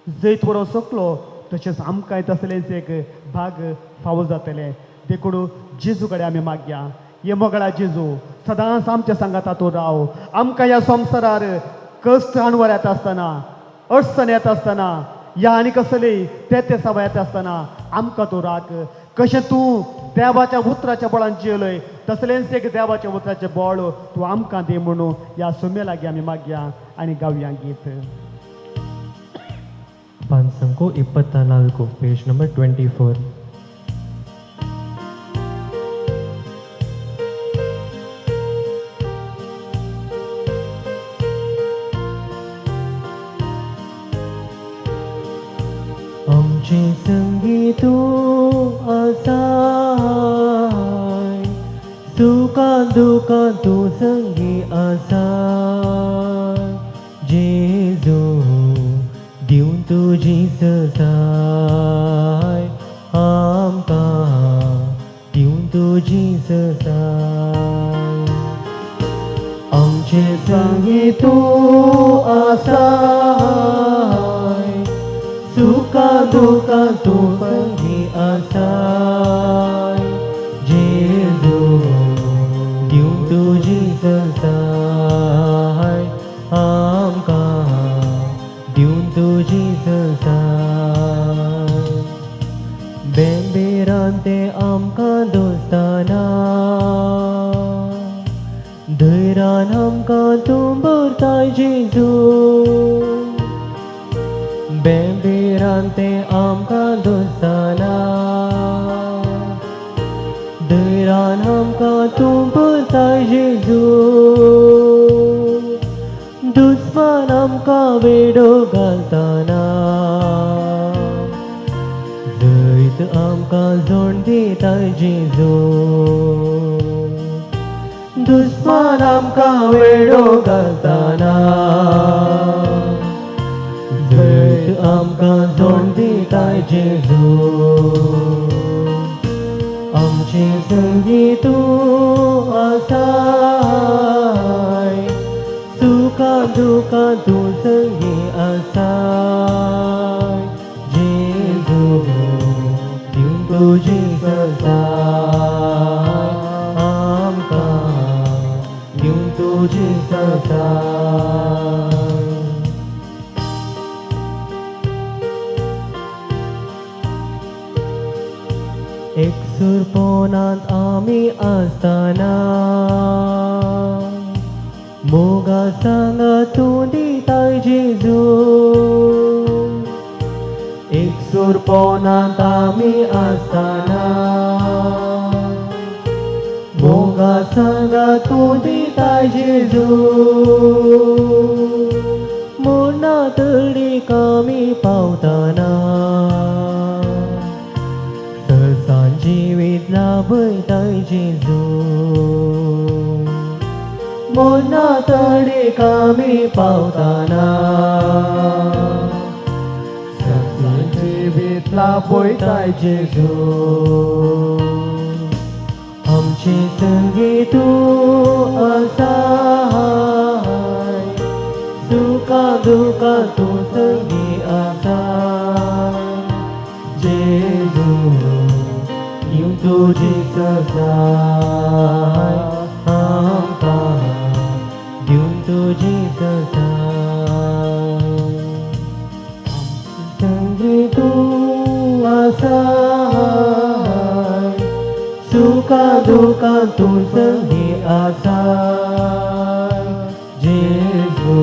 जैत व्हरूंक शकलो, तशेंच आमकांय तसलेंच एक भाग फावो जातलें. देखून जेजू कडेन आमी मागया, हे मोगळा जेजू, सदांच आमच्या सांगाता तूं राव. आमकां ह्या संवसारार कश्ट अणवर येता आसतना, अडचण येता आसतना, या आनी कसलेय ते ते सवा येता आसतना आमकां तूं राख. कशें तूं देवाच्या उतराच्या बळान जियेलय, तसलेंच एक देवाच्या उतराचें बळ तूं आमकां दी म्हणून ह्या सुमे लागीं आमी मागया आनी गावया गीत. ಪಾನ್ಸಂಕು 24, ಪೇಜ್ ನಂಬರ್ 24. आमचे संगी तूं आसाय, सुखां दुखां तूं संगी आसाय. जेजू, दिवन तुजी ससाय आमकां, दिवन तुजी ससाय. आमचे संगी तूं आसाय, सुखा दुखां तूं संगी आसाय. जेजू, दिवन तुजी ससाय आमकां, दिवन तुजी ससाय. बेंबेरान ते आमकां दोस्ताना, धैरान आमकां तूं भरताय जेजू. बेंबेरान ते आमकां दोस्ताना, धैरान आमकां तूं भरताय जेजू. दुस्मान आमकां वेडो घालताना, जैत आमकां जोड दिताय जेजू. दुस्मान आमकां वेडो घालताना, जैत आमकां जोड दिताय जेजू. आमचे संगी तूं आसाय, सुखा दुखां तूं संगी आसाय. जेजू, दिवन तुजी ससाय आमकां, दिवन तुजी ससाय. एकसुरपणांत आमी आसतना, मोगा सांगा तूं दिताय जेजू. एकसुरपणांत आमी आसतना, मोगा सांगा तूं दिताय जेजू. मोना तडीक आमी पावतना, सरसान जिवीत लाभयताय जेजू. मोना तडीक आमी पावतना, सरसान जिवीत लाभयताय जेजू. आमचे संगी तूं आसाय, सुखा दुखां तूं संगी आसाय. जेजू, दिवन तुजी ससाय आमकां, दिवन तुजी ससाय. संगी तूं आसाय, सुखा दुखां तूं संगी आसाय. जेजू,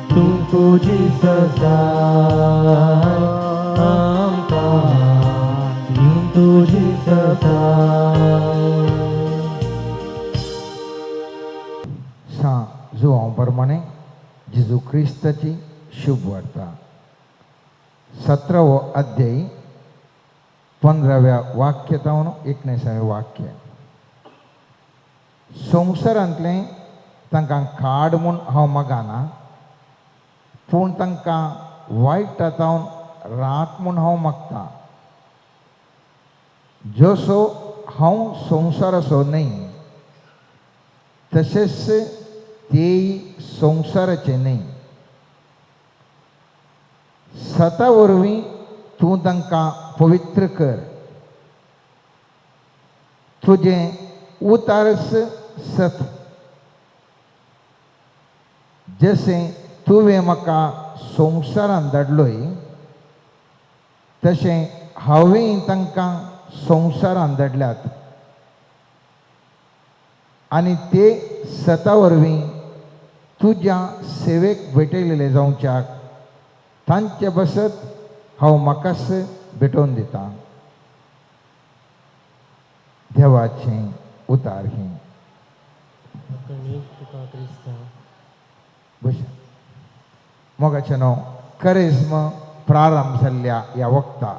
तूं तुजी ससाय आमकां, दिवन तुजी ससाय. सां जुवांव प्रमाणे जेजू क्रिस्ताची शुभ वार्ता, 17वो अध्याय, 15व्या वाक्य जावन 19व्या वाक्य. संवसारांतलें तांकां काड म्हूण हांव मागना, पूण तांकां वायटा जावन राख म्हूण हांव मागता. जसो हांव संवसाराचो न्हय तशेंच तेय संवसाराचे न्हय. सता वरवीं तूं तांकां पवित्र कर, तुजें उतारस सत. जशें तुवें म्हाका संवसारान धाडलोय तशें हांवें तांकां संवसारान धाडल्यात आनी ते सता वरवीं तुज्या सेवेक भेटयलेले जावच्याक तांचे बसत हांव म्हाकाच भेटोवन दितां. देवाचें उतार हें. कणीक तुका क्रिस्ता. बस मोगाचें नांव करेज्म प्रारंभ जाल्ल्या ह्या वखता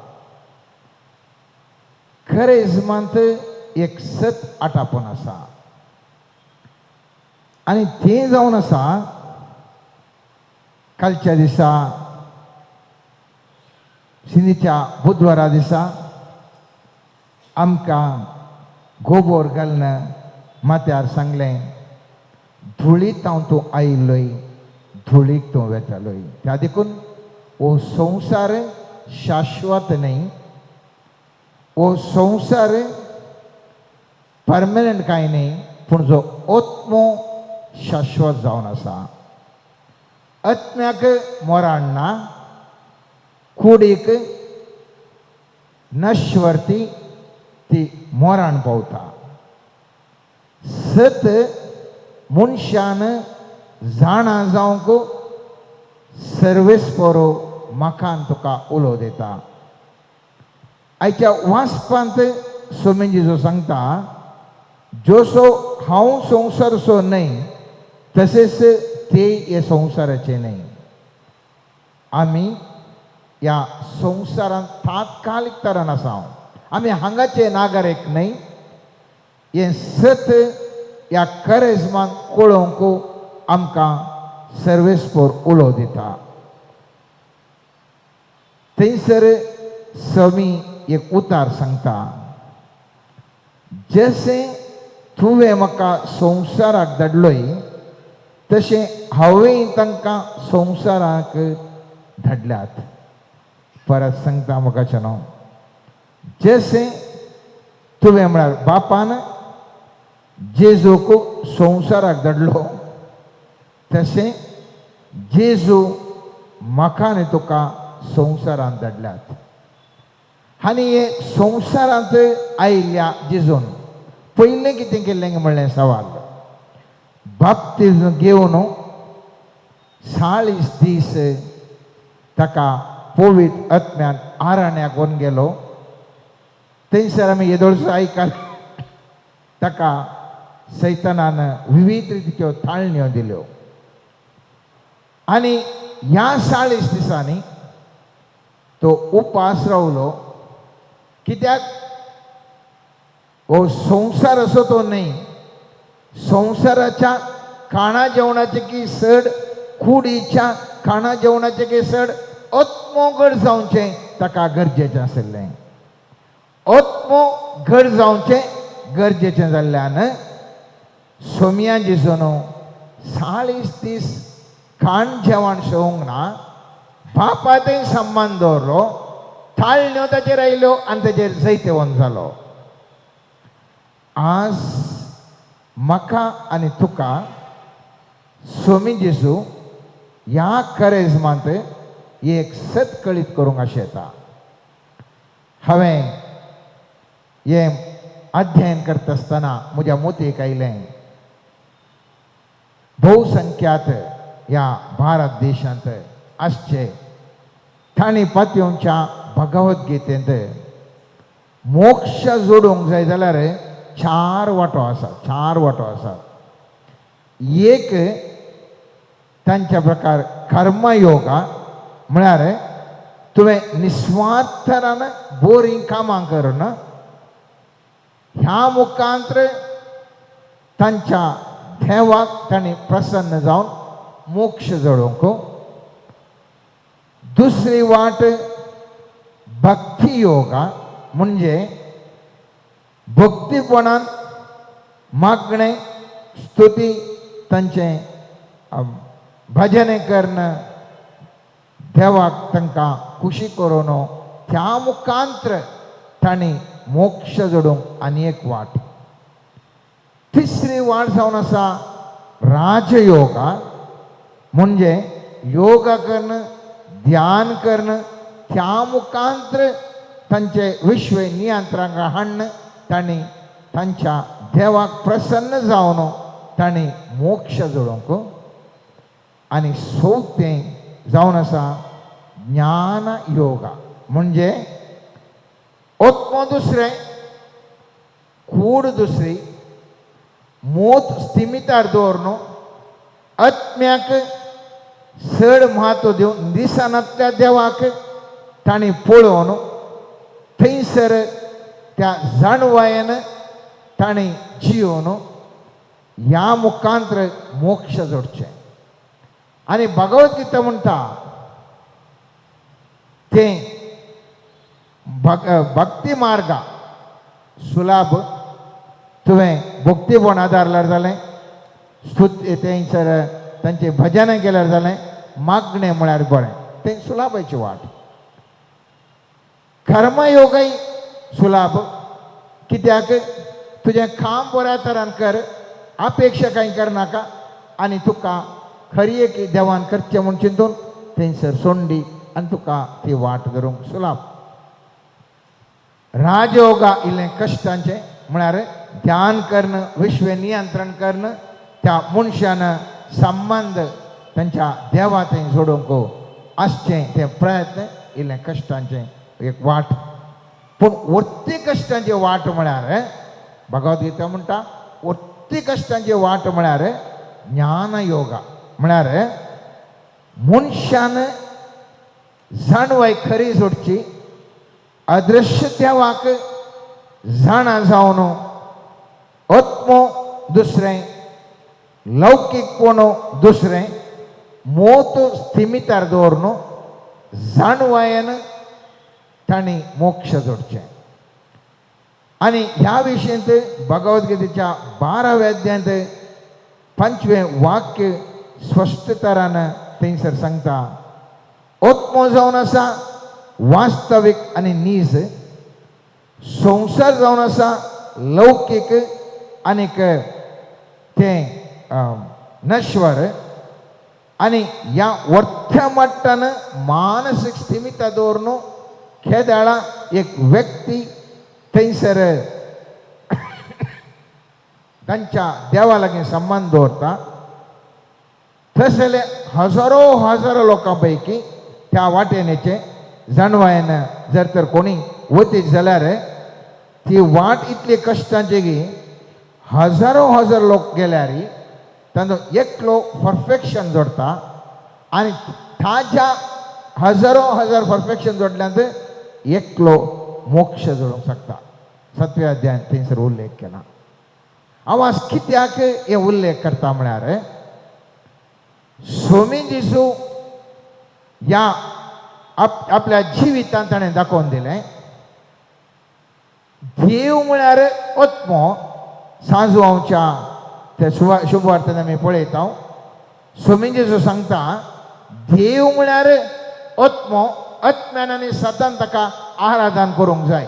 करेज्मांत एक सत आटापून आसा आनी तें जावन आसा कालच्या दिसा शिंदीच्या बुधवारा दिसा आमकां गोबोर घालून माथ्यार सांगलें, धुळीत हांव तूं आयिल्लोय, धुळीक तूं वेतालोय. त्या देखून हो संवसार शाश्वत न्हय, हो संवसार परमनंट कांय न्हय, पूण जो आत्मो शाश्वत जावन आसा. आत्म्याक मरण ना, कुडीक नश्वरती ती मरण पावता. सत मनशान जाणा जावंक सर्वेस्परो म्हाका तुका उलो दिता. आयच्या वाचपांत सोमेंजी जो सांगता, जसो हांव संवसारचो न्हय तशेंच ते हे संवसाराचे न्हय. आमी ह्या संवसारांत तात्कालीक तरान आसा, आमी हांगाचे नागरीक न्हय. हें सत ह्या करेजमाक कळोवंक आमकां सर्वेस्पोर उलो दिता. थंयसर समी एक उतार सांगता, जशें तुवें म्हाका संवसाराक धाडलोय तशें हांवें तांकां संवसाराक धाडल्यात. परत सांगता म्हाका न्हू, जशें तुवें म्हळ्यार बापान जेजूक संवसाराक धाडलो तशें जेजू म्हाका आनी तुका संवसारांत धाडल्यात. आनी हे संवसारांत आयिल्ल्या जेजून पयलें कितें केल्लें म्हणलें सवाल, बाप्तिज्म घेवन 40 दीस ताका पवित्र आत्म्यान आरण्याक व्हरून गेलो. थंयसर आमी येदोळचो आयकल ताका सैतानान विविध रितीच्यो ताळण्यो दिल्यो आनी ह्या 40 दिसांनी तो उपास रावलो. कित्याक हो संवसार असो तो न्हय, संवसाराच्या खाणा जेवणाचे की सड, कुडीच्या खाणा जेवणाचे की सड आत्मो घड जावचें ताका गरजेचें आशिल्लें. आत्मो घड जावचें गरजेचें जाल्ल्यान सोमया जेजून 40 दीस खाण जेवण शेवंक ना, बापा थंय सम्मान दवरलो, ताळण्यो ताचेर आयल्यो आनी ताचेर जैतेवंत जालो. आज म्हाका आनी तुका सोमी जेजू ह्या करेजमांत एक सत कळीत करूंक अशें येता. हांवें हें अध्ययन करता आसतना म्हज्या मोतयेक आयलें, बहुसंख्यात ह्या भारत देशांत आसचे तांणी पातयेवच्या भगवद्गीतेंत मोक्ष जोडूंक जाय जाल्यार 4 वांटो आसात, 4 वांटो आसात. एक तांच्या प्रकार कर्मयोगा म्हळ्यार तुवें निस्वार्थरान बोरीं कामां करून ह्या मुखांत्र तांच्या देवाक तांणी प्रसन्न जावन मोक्ष जोडूंक. दुसरी वाट भक्ती योगा, म्हणजे भक्तीपणान मागणें, स्तुती, तांचें भजन करून देवाक तांकां खुशी करून त्या मुखांत्र तांणी मोक्ष जोडूंक आनी एक वाट. तिसरी वाट जावन आसा राजयोगा, म्हणजे योगा करून, ध्यान करून त्या मुखांत्र तांचे विश्व नियंत्रणाक हाडून तांणी तांच्या देवाक प्रसन्न जावन तांणी मोक्ष जोडूंक. आनी चवथें जावन आसा ज्ञान योगा, म्हणजे आत्मो दुसरें, कूड दुसरी, मोत स्थिमितार दवरून आत्म्याक चड म्हत्व दिवन दिसनातल्या देवाक तांणी पळोवन थंयसर त्या जाणवायेन तांणी जियोवन ह्या मुखांत्र मोक्ष जोडचें. आनी भगवत गीता म्हणटा तें भक्ती मार्गा सुलाभ. तुवें भक्तीपण आदारल्यार जालें, स्तुती थंयसर तांचें भजन केल्यार जालें, मागणें म्हळ्यार बरें, तें सुलाभाची वाट. कर्मयोगय सुलाभ, कित्याक तुजें काम बऱ्या तरान कर, अपेक्षा कांय करनाका आनी तुका खरी एक देवान करचें म्हूण चिंतून थंयसर सोंडी आनी तुका ती वाट धरूंक सुलाभ. राजयोगा इल्लें कश्टांचें, म्हळ्यार ध्यान करून विश्व नियंत्रण करून त्या मनशान संबंद तांच्या देवा थंय जोडूंक आसचें तें प्रयत्न इल्लें कश्टांचें एक वाट. पूण वर्ती कश्टांची वाट म्हळ्यार भगवद गीता म्हणटा, वर्ती कश्टांची वाट म्हळ्यार ज्ञान योगा, म्हळ्यार मनशान जाणवाय खरी जोडची, अदृश्य देवाक जाणा जावन आत्मो दुसरें, लौकीकपण दुसरें, मोत स्थिमितार दवरून जाणवायेन तांणी मोक्ष जोडचें. आनी ह्या विशयंत भगवद्गीतेच्या 12व्या अध्यायांत 5वें वाक्य स्पश्ट तरान थंयसर सांगता, आत्मो जावन आसा वास्तवीक आनी नीज, संवसार जावन आसा लौकीक आनीक तें नश्वर. आनी ह्या वर्थ्या मट्टान मानसीक स्थिमिता दवरून खेदाळा एक व्यक्ती थंयसर तांच्या देवा लागीं संबंद दवरता, तसले हजारो हजारो लोकां पैकी त्या वाटेनेचे जाणवायेन जर तर कोणी वतीत जाल्यार ती वाट इतली कश्टांची की हजारो हजार लोक गेल्यार तांचो एकलो परफेक्शन जोडटा आनी ताज्या हजारो हजार परफेक्शन जोडल्यान एकलो मोक्ष जोडूंक शकता. 7व्या अध्यायान थंयसर उल्लेख केला. हांव आज कित्याक हे उल्लेख करता म्हळ्यार सोमी जेजू ह्या आपल्या जिवितांत ताणें दाखोवन दिलें, देव म्हळ्यार आत्मो. सांजवांच्या त्या शुभवार्तेन आमी पळयता, सोमी जेजू सांगता देव म्हळ्यार आत्मो, आत्म्यान आनी सतान ताका आराधन करूंक जाय.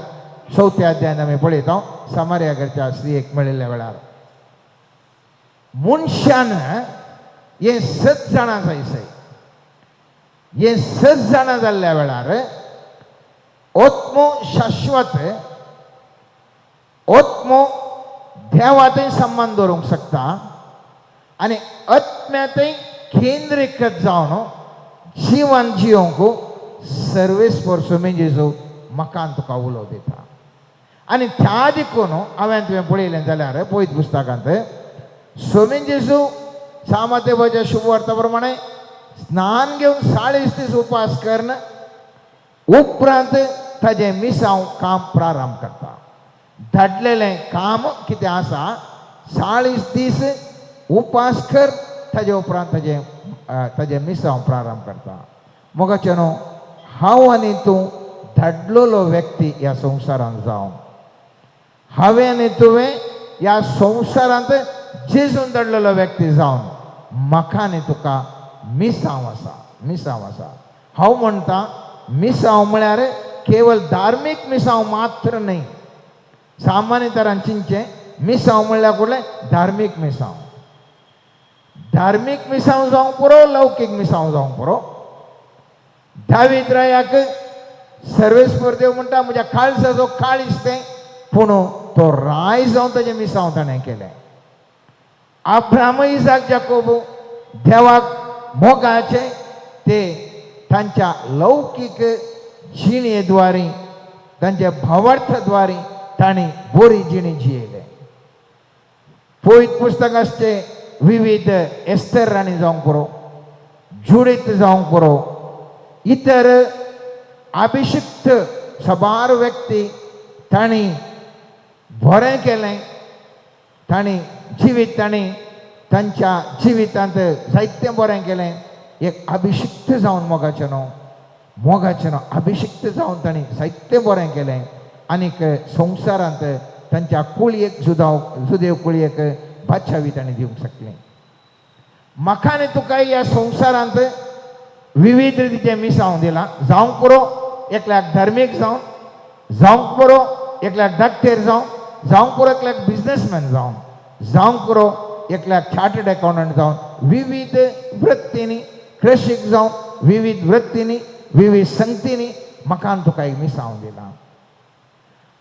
4थ्या अध्यायान आमी पळयता समार्या घरच्या स्त्रियेक मेळिल्ल्या वेळार मनशान हें सत जाणा जाय. हें सत जाणा जाल्ल्या वेळार आत्मो शाश्वत, आत्मो देवातय संबंद दवरूंक शकता आनी आत्म्यातय केंद्रीकृत जावन जिवन जियोंक सर्वेस्पर सोमी जेजू मकान तुका उलो दिता. आनी त्या देखून हांवें तुवें पळयलें जाल्यार पवित्र पुस्तकांत सोमी जेजू सामातेबाच्या शुभवार्ता प्रमाणे स्नान घेवन 40 दीस उपास करून उपरांत ताजें मिसांव काम प्रारंभ करता. धाडलेलें काम कितें आसा, 40 दीस उपास कर, ताजे उपरांत ताजें ताजें मिसांव प्रारंभ करता. मोगाचे न्हू हांव आनी तूं धाडलेलो व्यक्ती ह्या संवसारांत जावन, हांवें आनी तुवें ह्या संवसारांत जेजून धाडलेलो व्यक्ती जावन म्हाका आनी तुका मिसांव आसा, मिसांव आसा. हांव म्हणटा मिसांव म्हळ्यार केवळ धार्मीक मिसांव मात्र न्हय. सामान्य तरान चिंतचें मिसांव म्हणल्यार कुडलें धार्मीक मिसांव. धार्मीक मिसांव जावंक पुरो, लौकीक मिसांव जावंक पुरो. दावीद रायाक सर्वेस्पर देव म्हणटा म्हज्या काळजाचो काळीज तें, पूण तो राय जावन ताजें मिसांव ताणें केलें. अब्राहम इसाक जाकोब देवाक मोगाचे ते तांच्या लौकीक जिणेद्वारी तांच्या भावार्थद्वारी तांणी बरी जिणी जियेले. पवित्र पुस्तक आसचे विविध एस्तर राणी जावंक पुरो, जुडीत जावंक पुरो, इतर अभिषिक्त साबार व्यक्ती तांणी बरें केलें. तांणी जिवीत तांणी तांच्या जिवितांत जायतें बरें केलें. एक अभिषिक्त जावन मोगाचें न्हू, मोगाचें न्हू, अभिषिक्त जावन तांणी जायतें बरें केलें. आनीक संवसारांत तांच्या कुळयेक जुदाव जुदेव कुळयेक बादशावी तांणी दिवंक शकलें. म्हाका आनी तुका ह्या संवसारांत विविध रितीचें मिसांव दिलां. जावंक पुरो एकल्याक धार्मीक जावन, जावंक पुरो एकल्याक डाक्टर जावं, जावंक पुरो एकल्याक बिजनेसमॅन जावन, जावंक पुरो एकल्याक चार्टर्ड अकाउंटंट जावन, विविध वृत्तींनी कृशीक जावन, विविध वृत्तींनी विविध संगतींनी म्हाका आनी तुका एक मिसांव दिलां.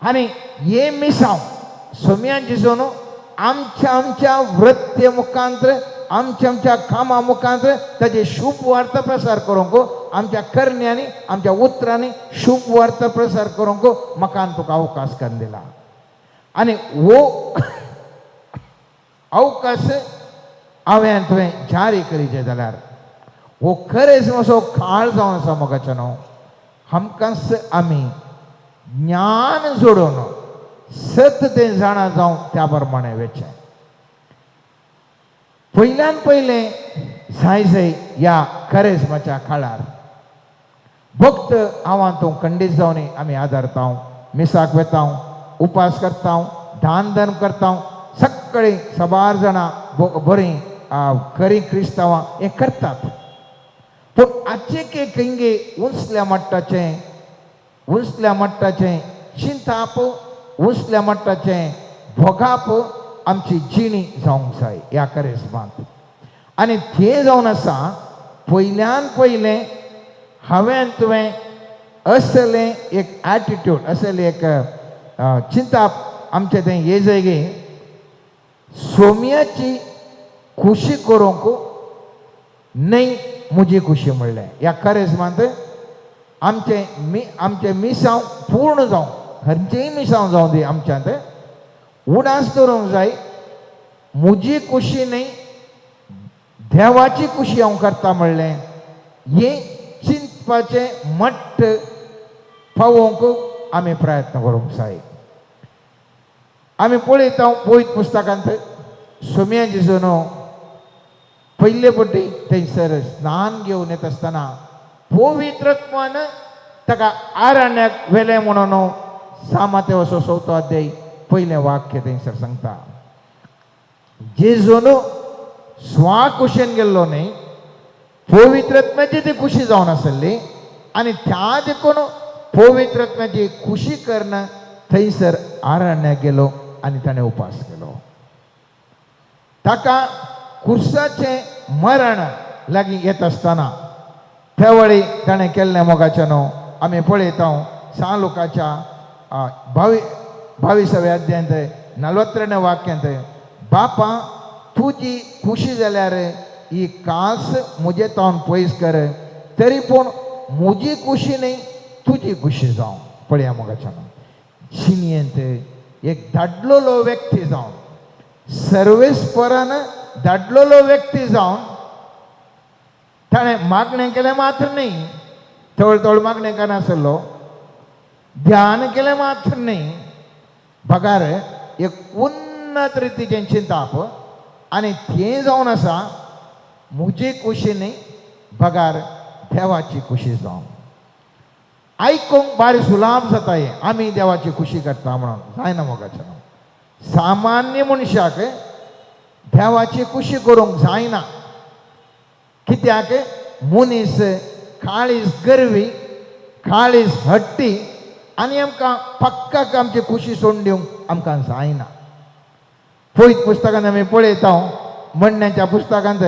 आनी हे मिसांव सोम्यान जेजून आमच्या आमच्या वृत्ते मुखांत, आमच्या आमच्या कामा मुखांत ताजे शुभ वार्ता प्रसार करूंक, आमच्या करण्यांनी आमच्या उतरांनी शुभ वार्ता प्रसार करूंक म्हाका आनी तुका अवकाश करून दिला. आनी हो अवकाश हांवें आनी तुवें जारी करीचे जाल्यार हो खरेंच असो काळ जावन आसा मोगाचें न्हू. आमकांच आमी ज्ञान जोडून सत तें जाणा जावन त्या प्रमाणे वेचें. पयल्यान पयलें जाय जाय ह्या करेजमाच्या काळार भक्त हांव तूं खंडीत जावन आमी आदारता, मिसाक वेता, उपास करता, दान धर्म करता. सगळीं साबार जाणां बरीं खरीं क्रिस्तांवां हें करतात. पूण आजचे खंयगे उंचल्या मट्टाचें, उंचल्या मट्टाचें चिंताप, उंचल्या मट्टाचें भोगाप आमची जिणी जावंक जाय ह्या करेजमांत. आनी तें जावन आसा पयल्यान पयलें हांवें तुवें असलें एक एटिट्यूड, असलें एक चिंताप आमचें तें ये जाय सोम्याची खुशी करूंक न्हय म्हजी खुशी म्हणलें. ह्या करेजमांत आमचें मी आमचें मिसांव पूर्ण जावं, खंयचेंय मिसांव जावं दी, आमच्यांत उडास दवरूंक जाय म्हजी खुशी न्हय देवाची खुशी हांव करता म्हणलें. हें चिंतपाचें मट्ट पावोवंक आमी प्रयत्न करूंक जाय. आमी पळयता पवित्र पुस्तकांत सोम्या जेजून पयले पटी थंयसर स्नान घेवन येता आसतना पवित्रत्वान ताका आरण्याक व्हेलें म्हणून सामाते चवथो अध्याय पयलें वाक्य थंयसर सांगता. जेजून स्वा कुशेन गेल्लो न्हय, पवित्रत्म्याची ती खुशी जावन आसली आनी त्या देखून पवित्रत्म्याची खुशी करून थंयसर आरण्याक गेलो आनी ताणें उपास केलो. ताका कुर्साचें मरण लागीं येत आसतना त्या वेळी ताणें केल्लें मोगाचें न्हू आमी पळयता सा लोकाच्या 22व्या अध्यायांत 42 वाक्यांत, बापा तुजी खुशी जाल्यार ही कास म्हजे तावन पयस कर, तरी पूण म्हजी खुशी न्हय तुजी खुशी जावं. पळया मोगाच्या न्हू, जिणेंत एक धाडलेलो व्यक्ती जावन, सर्वेस्परान धाडलेलो व्यक्ती जावन ताणें मागणें केलें मात्र न्हय, थोडे थोडे मागणें करनासलो, ध्यान केलें मात्र न्हय, बगार एक उन्नत रितीचें चिंताप आनी तें जावन आसा म्हजी खुशी न्हय बगार देवाची खुशी जावन. आयकूंक बारी सुलाभ जाता हें, आमी देवाची खुशी करता म्हणून जायना मोगाचें. सामान्य मनशाक देवाची खुशी करूंक जायना, कित्याक मनीस काळीज गर्वी, काळीज हट्टी आनी आमकां पक्काक आमची खुशी सोडून दिवंक आमकां जायना. पयत पुस्तकांत आमी पळयता, म्हणण्याच्या पुस्तकांत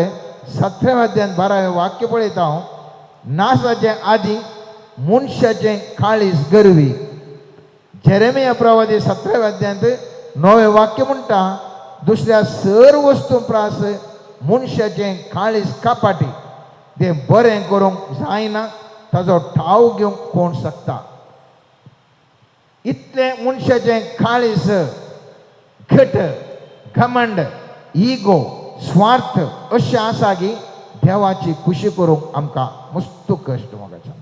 17व्या अध्यायांत 12वें वाक्य पळयता, नासाचे आदी मनशाचें काळीज गर्वी. जेरेमिया प्रवादी 17व्या अध्यायांत 9वें वाक्य म्हणटा, दुसऱ्या सर वस्तू प्रास मनशाचें काळीज कपाटी, तें बरें करूंक जायना, ताजो ठाव घेवंक कोण शकता. इतलें मनशाचें काळीज घट, घमंड, इगो, स्वार्थ अशें आसा की देवाची खुशी करूंक आमकां मस्त कश्ट मोगाच्या.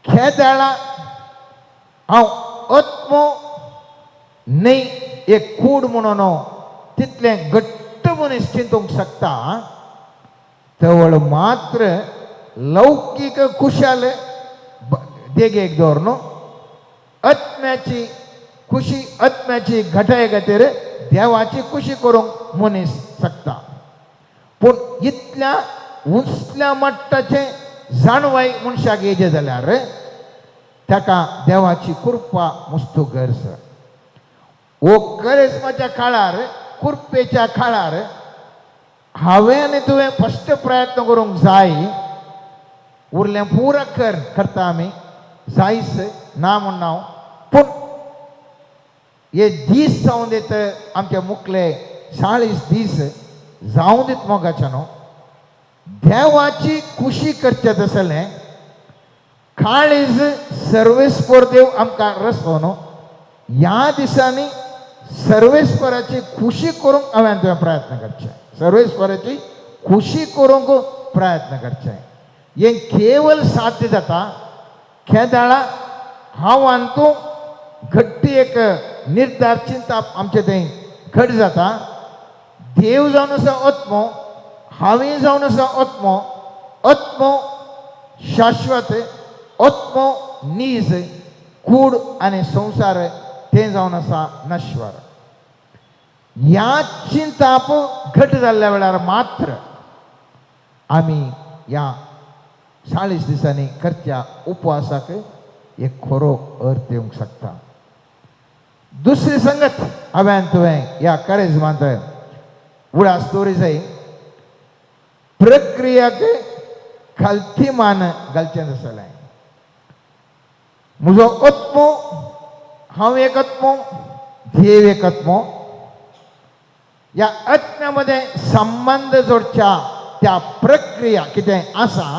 खेदाळा हांव आत्मो न्हय एक कूड म्हणून तितलें घट्ट मनीस चिंतूंक शकता, तवळ मात्र लौकीक खुशाल देगेक दवर न्हू आत्म्याची खुशी, आत्म्याची घटाये खातीर देवाची खुशी करूंक मनीस शकता. पूण इतल्या उंचल्या मट्टाचें जाणवाय मनशाक येयचें जाल्यार ताका देवाची कृपा मुस्तू गरज. वो करेस्माच्या काळार, कृपेच्या काळार हांवें आनी तुवें फस्ट प्रयत्न करूंक जाय. उरलें पुरा कर करता आमी जायच ना म्हण हांव, पूण हे दीस जावन दीत आमचे मुखले 40 दीस जावं दीत मोगाच्या न्हू, देवाची खुशी करचें तसलें काळीज सर्वेस्पर देव आमकां रस्तो न्हू. ह्या दिसांनी सर्वेस्पराची खुशी करूंक हांवें तुवें प्रयत्न करचे, सर्वेस्पराची खुशी करूंक प्रयत्न करचे. हें केवल साध्य जाता केदाळा हांव आनी तूं घट्टी एक निर्धार चिंताप आमचें थंय घट जाता. देव जावन आसा आत्मो, हांवें जावन आसा आत्मो, आत्मो शाश्वत, आत्मो नीज, कूड आनी संवसार तें जावन आसा नश्वर. ह्या चिंताप घट जाल्ल्या वेळार मात्र आमी ह्या 40 दिसांनी करच्या उपवासाक एक खरो अर्थ येवंक शकता. दुसरी संगत हांवें तुवें ह्या करेजमांत उडास दवरी जाय, प्रक्रियाक खालती मान घालचें आसलें. म्हजो आत्मो, हांव एक आत्मो, देव एक आत्मो, ह्या आत्म्या मदें संबंद जोडच्या त्या प्रक्रिया कितें आसा,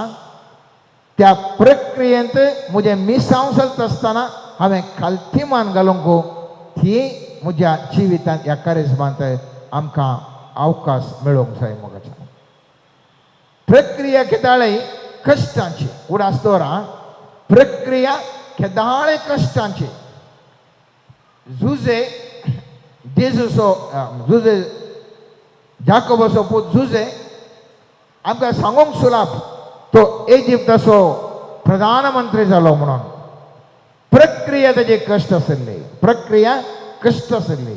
त्या प्रक्रियेंत म्हजें मिसांव चलता आसतना हांवें खालती मान घालूंक ती म्हज्या जिवितांत ह्या करेजमांत आमकां अवकाश मेळोवंक जाय मोगाच्या. प्रक्रिया केदाळे कश्टांची, उडास दवरा, प्रक्रिया केदाळे कश्टांची. जुजे जेजूचो, जुजे जाकोबाचो पूत जुजे आमकां सांगूंक सुलाप, तो इजिप्ताचो प्रधानमंत्री जालो म्हणून. प्रक्रिया ताजी कश्ट आशिल्ली, प्रक्रिया कश्ट आशिल्ली.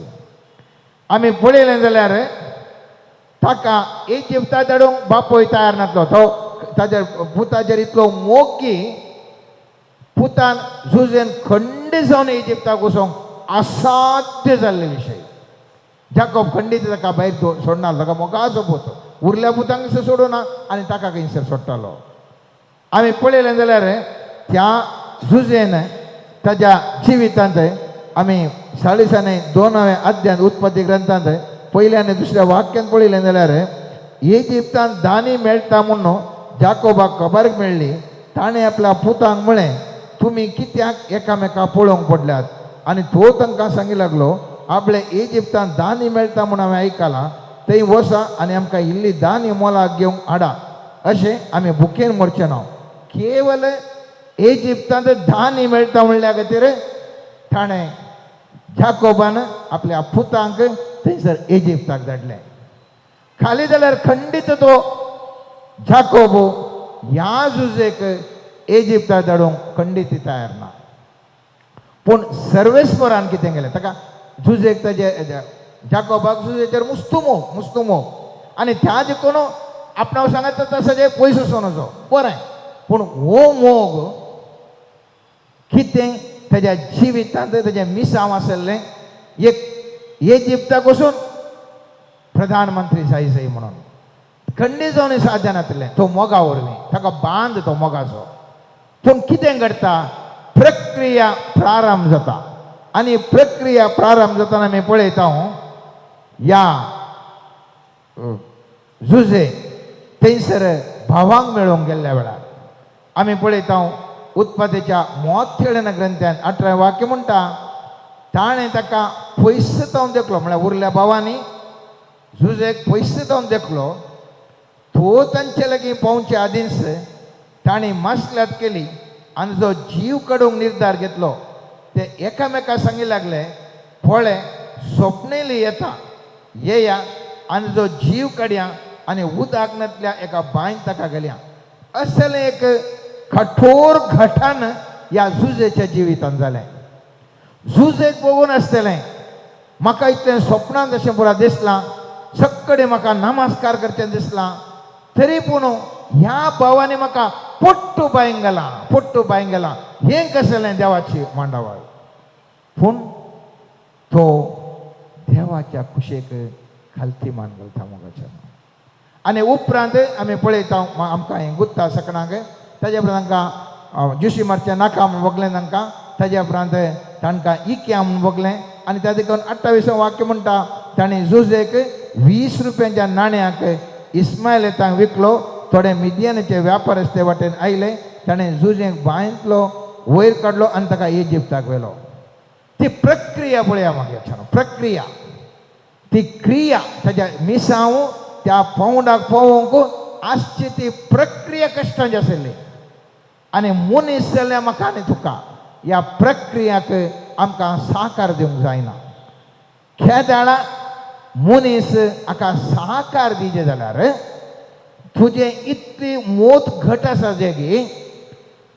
आमी पळयलें जाल्यार ताका इजिप्ता धाडूंक बापूय तयार नासलो. तो ताच्या पुताचेर इतलो मोग की पुतान जुजेन खंडीत जावन इजिप्ताक वचोंक असाध्य जाल्ले विशय. जाकोब खंडीत ताका भायर सोडना, ताका मोगाचो पूत, उरल्या पुतांक सोडूना आनी ताका खंयसर सोडटालो. आमी पळयलें जाल्यार त्या जुजेन ताज्या जिवितांत आमी 40आनी 2व्या अध्यायांत उत्पत्ती ग्रंथांत पयल्या आनी दुसऱ्या वाक्यान पळयलें जाल्यार इजिप्तांत दानी मेळटा म्हणून जाकोबाक खबर मेळ्ळी. ताणें आपल्या पुतांक म्हळें, तुमी कित्याक एकामेका पळोवंक पडल्यात? आनी तो तांकां सांगी लागलो, आपले इजिप्तांत दानी मेळटा म्हूण हांवें आयकलां, थंय वसा आनी आमकां इल्ली दानी मोलाक घेवंक हाडा, अशें आमी भुकेन मरचें ना. केवल इजिप्तांत धान्य मेळटा म्हणल्या खातीर ताणें जाकोबान आपल्या पुतांक थंयसर इजिप्ताक धाडलें. खाली जाल्यार खंडीत तो जाकोब ह्या जुजेक इजिप्ताक धाडूंक खंडीत तयार ना. पूण सर्वेस्परान कितें केलें, ताका जुजेक ताजे जाकोबाक जुजेचेर मुस्तू मोग, मुस्तू मोग, आनी त्या देखून आपणा सांगता तसो पयस वचून वचो बरें. पूण हो मोग कितें ताज्या जिवितांत ताजें मिसांव आसलें, एक इजिप्ताक वचून प्रधानमंत्री जाय जाय म्हणून खंडीत जावन साध्य नासलें. तो मोगा वरवीं ताका बांद तो मोगाचो. पूण कितें घडटा, प्रक्रिया प्रारंभ जाता आनी प्रक्रिया प्रारंभ जातना आमी पळयता ह्या जुजे थंयसर भावांक मेळोवंक गेल्ल्या वेळार आमी पळयता उत्पत्तीच्या मोथेळेन ग्रंथान 18 वाक्य म्हणटा, ताणें ताका पयस जावन देखलो, म्हळ्यार उरल्या भावांनी जुजेक पयस जावन देखलो. तो तांचे लागीं पावचे आदींच तांणी मासल्यात केली आनी जो जीव काडूंक निर्धार घेतलो. ते एकामेका सांगी लागले, पळय सोपणेली येता, येया आनी जो जीव काडया आनी उदकांतल्या एका बांयन ताका घालया. असलें एक कठोर घटन ह्या जुजेच्या जिवितान जालें. जुजेक बघून आसतलें म्हाका इतलें स्वप्नान जशें पुरा दिसलां, सगळे म्हाका नमस्कार करचें दिसलां, तरी पूण ह्या भावांनी म्हाका पोट्टू बांयन घालां, पोट्टू बांयन घालां, हें कसलें देवाची मांडावळ. पूण तो देवाच्या कुशेक खालती मान घालता मोगाच्या. आनी उपरांत आमी पळयता आमकां हें गुत्ता सकणाक, ताज्या उपरांत तांकां ज्युशी मारचें नाका म्हूण भोगलें तांकां, ताज्या उपरांत तांकां इक्या म्हूण भोगलें. आनी त्या देखून 28 वाक्य म्हणटा, ताणें जुजेक 20 रुपयांच्या नाण्याक इस्मायलेतांक विकलो. थोडे मिदियानाचे व्यापार ते वाटेन आयले, ताणें जुजेक बांयंतलो वयर काडलो आनी ताका इजिप्ताक व्हेलो. ती प्रक्रिया पळया मागीर, प्रक्रिया ती क्रिया ताज्या मिसांव त्या पावंडाक पावोवंक आसची ती प्रक्रिया कश्टांची आशिल्ली. आनी मनीस जाल्यार म्हाका आनी तुका ह्या प्रक्रियाक आमकां साकार दिवंक जायना. केदाळा मनीस हाका साकार दिजे जाल्यार तुजें इतली मोत घट आसा जे की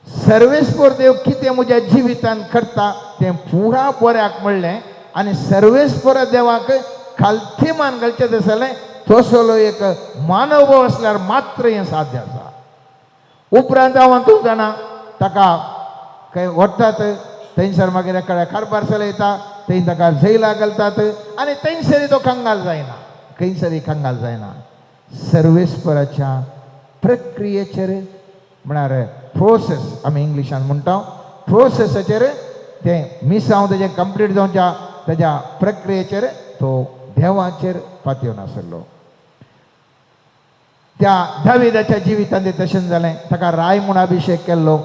सर्वेस्पर देव कितें म्हज्या जिवितान करता तें पुरा बऱ्याक म्हणलें आनी सर्वेस्पर देवाक खालती मान घालचें आसलें, तसलो एक मानव आसल्यार मात्र हें साध्य आसा. उपरांत हांव तूं जाणा ताका खंय व्हरतात, थंयसर मागीर एका कारभार चलयता, थंय ताका झैला घालतात आनी थंयसर तो कंगाल जायना, खंयसरी कंगाल जायना. सर्वेस्पराच्या प्रक्रियेचेर म्हळ्यार प्रोसेस आमी इंग्लिशान म्हणटा, प्रोसेसाचेर तें मिसांव तेजें कंप्लीट जावच्या तेज्या प्रक्रियेचेर तो देवाचेर पातयेवन आसलो. त्या दाविदाच्या जिवितांत तें तशें जालें. ताका राय म्हूण अभिशेक केल्लो,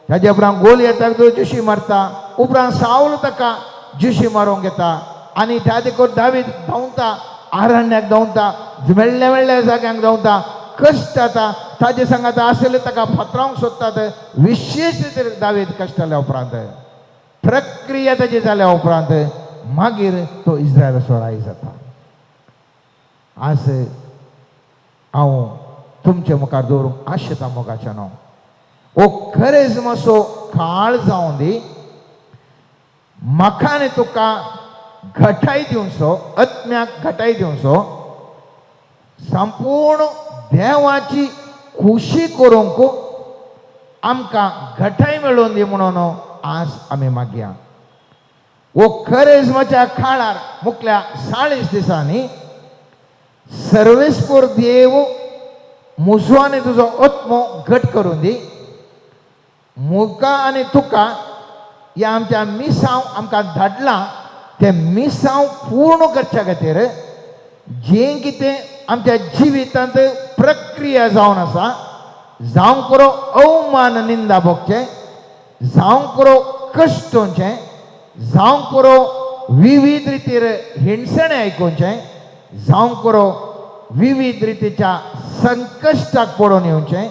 ताजे उपरांत गोलयताक तो ज्युशी मारता, उपरांत सावल ताका ज्युशी मारूंक येता आनी त्या देखून दावीद धांवता, आरण्याक धांवता, मेळ्ळ्या मेळ्ळ्या जाग्यांक धांवता, कश्ट जाता ताजे सांगाता आसले ताका फातरावंक सोदतात. विशेश रितीन दावीद कश्ट जाल्या उपरांत प्रक्रिया ताजी जाल्या उपरांत मागीर तो इस्रायलाचो राय जाता. आज हांव तुमचे मुखार दवरूंक आशेता मोगाच्या न्हू, हो खरेंच मातसो काळ जावन दी, म्हाका आनी तुका घटाय दिवचो, आत्म्याक घटाय दिवचो, संपूर्ण देवाची खुशी करूंक आमकां घटाय मेळोवन दी म्हणून आज आमी मागया. हो खरेजमाच्या काळार मुखल्या 40 दिसांनी सर्वेस्पर देव म्हजो आनी तुजो आत्मो घट करून दी. मुका आनी तुका ह्या आमच्या मिसांव आमकां धाडलां तें मिसांव पूर्ण करच्या खातीर जें कितें आमच्या जिवितांत प्रक्रिया जावन आसा, जावंक पुरो अवमान निंदा भोगचें, जावंक पुरो कश्ट वचचें, जावंक पुरो विविध रितीर हिणसणें आयकुचें, जावंक पुरो विविध रितीच्या संकश्टाक पडून येवचें,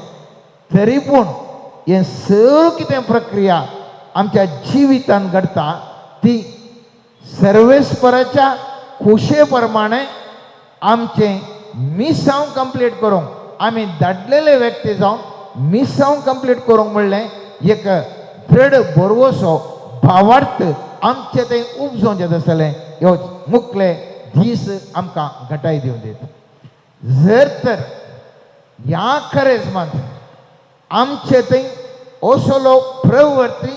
तरी पूण हें सगळं कितें प्रक्रिया आमच्या जिवितांत घडटा ती सर्वेस्पराच्या खुशे प्रमाणे आमचें मिसांव कंप्लीट करूंक आमी धाडलेले व्यक्ती जावन मिसांव कंप्लीट करूंक म्हणलें एक दृढ भरवसो भावार्थ आमचे थंय उपजोवन जाता आसतलें. ह्यो मुखले दीस आमकां घटाय दिवन दित. जर तर ह्या करेजमांत आमचे थंय असलो प्रवृत्ती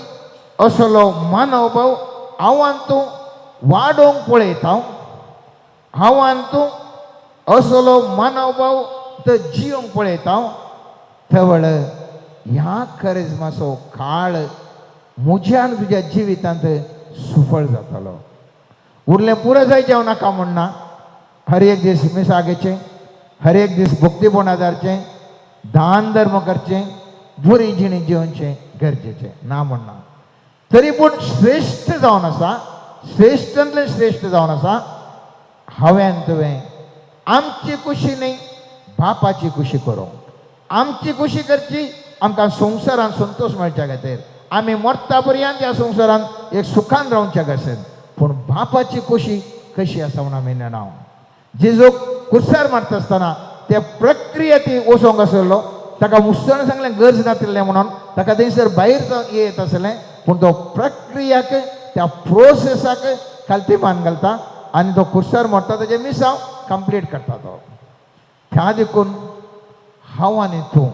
असलो मानवभाव हांव तूं वाडोवंक पळयता, हांव तूं असलो मानवभाव तो जियोंक पळयता, तवळ ह्या करेजमाचो काळ म्हज्या आनी तुज्या जिवितांत सुफळ जातलो. उरलें पुरो जायचें हांव नाका म्हणना. हर एक दीस मिसाक घेचें, हर एक दीस भक्तीपण आदारचें, दान धर्म करचें, बरी जिणी जिवचें गरजेचें ना म्हणना. तरी पूण श्रेश्ठ जावन आसा, श्रेश्ठांतलें श्रेश्ठ जावन आसा हांवें तुवें आमची खुशी न्ही बापाची खुशी करूंक. आमची खुशी करची आमकां संवसारांत संतोश मेळच्या खातीर, आमी मरता पर्यंत ह्या संवसारांत एक सुखान रावच्या खातीर. पूण बापाची खुशी कशी आसा म्हूण आमी नेणा. जेजू कुर्सार मारता आसतना त्या प्रक्रिया ती वचोंक आसलो, ताका मुसळ सांगलें गरज नातिल्लें म्हणून ताका थंयसर भायर येत आसलें. पूण तो प्रक्रियाक त्या प्रोसेसाक खालती मान घालता आनी तो कुर्सार मोडटा, तेजें मिसांव कंप्लीट करता तो. त्या देखून हांव आनी तूं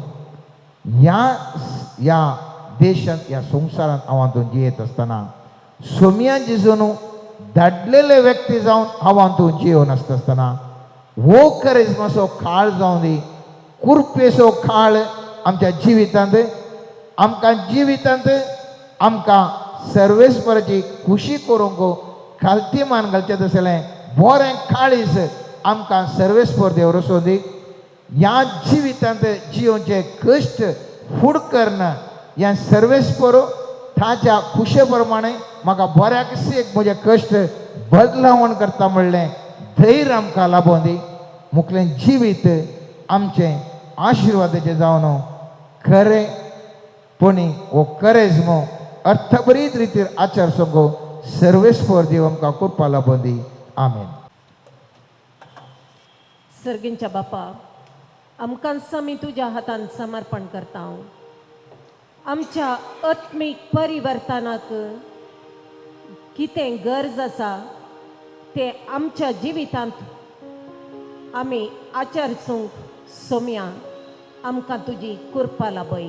ह्या ह्या देशांत ह्या संवसारांत हांव तूं जियेत आसतना सोमया जेजून धाडलेले व्यक्ती जावन हांव तूं जियोवन आसता आसतना हो करेजमाचो काळ जावं दी, कुरपेचो काळ आमच्या जिवितांत, आमकां जिवितांत आमकां सर्वेस्पराची खुशी करूंक खालती मान घालचें तसलें बरें काळीज आमकां सर्वेस्पर देव रसोवन दी. ह्या जिवितांत जियोवचे कश्ट फूड कर्ण ह्या सर्वेस्पर ताच्या खुशे प्रमाणे म्हाका बऱ्याक एक म्हजे कश्ट बदलावण करता म्हणलें धैर्य आमकां लाबोवन दी. मुखलें जिवीत आमचें आशिर्वादाचें जावन खरें पणी हो करेजमो अर्थभरीत रितीर आचार संगो सर्वेस्पर देव आमकां कृपा लाबोवन दी. आमेन. सर्गींच्या बापा, आमकां आमी तुज्या हातान समर्पण करता. आमच्या आत्मीक परिवर्तनाक कितें गरज आसा तें आमच्या जिवितांत आमी आचरसूंक सोम्या आमकां तुजी कृपा लाबय.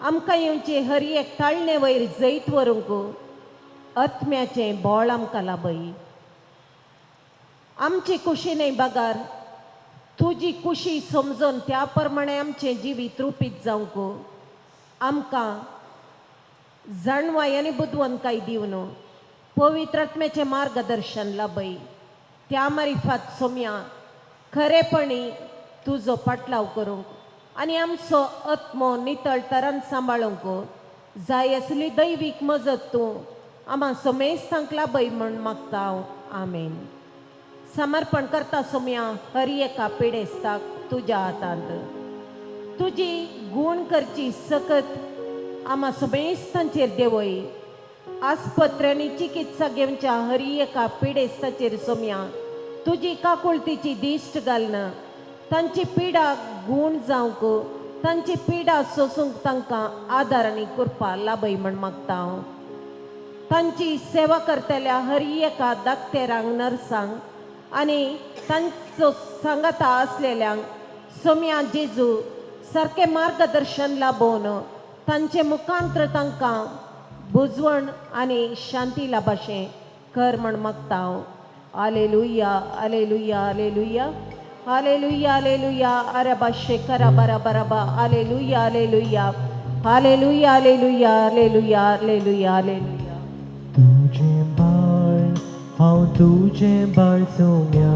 आमकां येवचे हर एक ताळणे वयर जैत व्हरूंक आत्म्याचें बोळ आमकां लाबय. आमची कुशी न्हय बगार तुजी कुशी समजून त्या प्रमाणे आमचें जिवीत रुपीत जावंक आमकां जाणवाय आनी बुदवंतकाय दिवन पवित्र आत्म्याचें मार्गदर्शन लाबय. त्या मारिफात सोम्या खरेपणी तुजो पाटलाव करूंक आनी आमचो आत्मो नितळ तरान सांबाळूंक जाय आसली दैवीक मजत तूं आमा समेस्तांक लाबय म्हूण मागता हांव. आमेन. समर्पण करता सोम्या हर एका पिडेस्ताक तुज्या हातांत. तुजी गूण करची सकत आमा समेस्तांचेर देवय. आस्पत्र्यांनी चिकित्सा घेवच्या हर एका पिडेस्ताचेर सोम्या तुजी काकुळतीची दिश्ट घालना तांची पिडा गूण जावंक तांची पिडा सोसूंक तांकां आदार आनी कृपा लाबय म्हण मागता हांव. तांची सेवा करतल्या हर एका दाक्तेरांक, नर्सांक आनी तांचो सांगाता आसलेल्यांक सोम्या जेजू सारकें मार्गदर्शन लाबोवन तांचे मुखांत्र तांकां बुजवण आनी शांती लाभाशें कर म्हण मागता हांव. आलेलुया, आलेलुया, आलेलुया, आलेलुया, आलेलुया. अरबा शेकरा बरा बराबा. आलेलुया, आलेलुया, आलेलुया, आलेलुया, आलेलुया, आलेलुया, आलेलुया. तुजें बाळ हांव, तुजें बाळ सोम्या,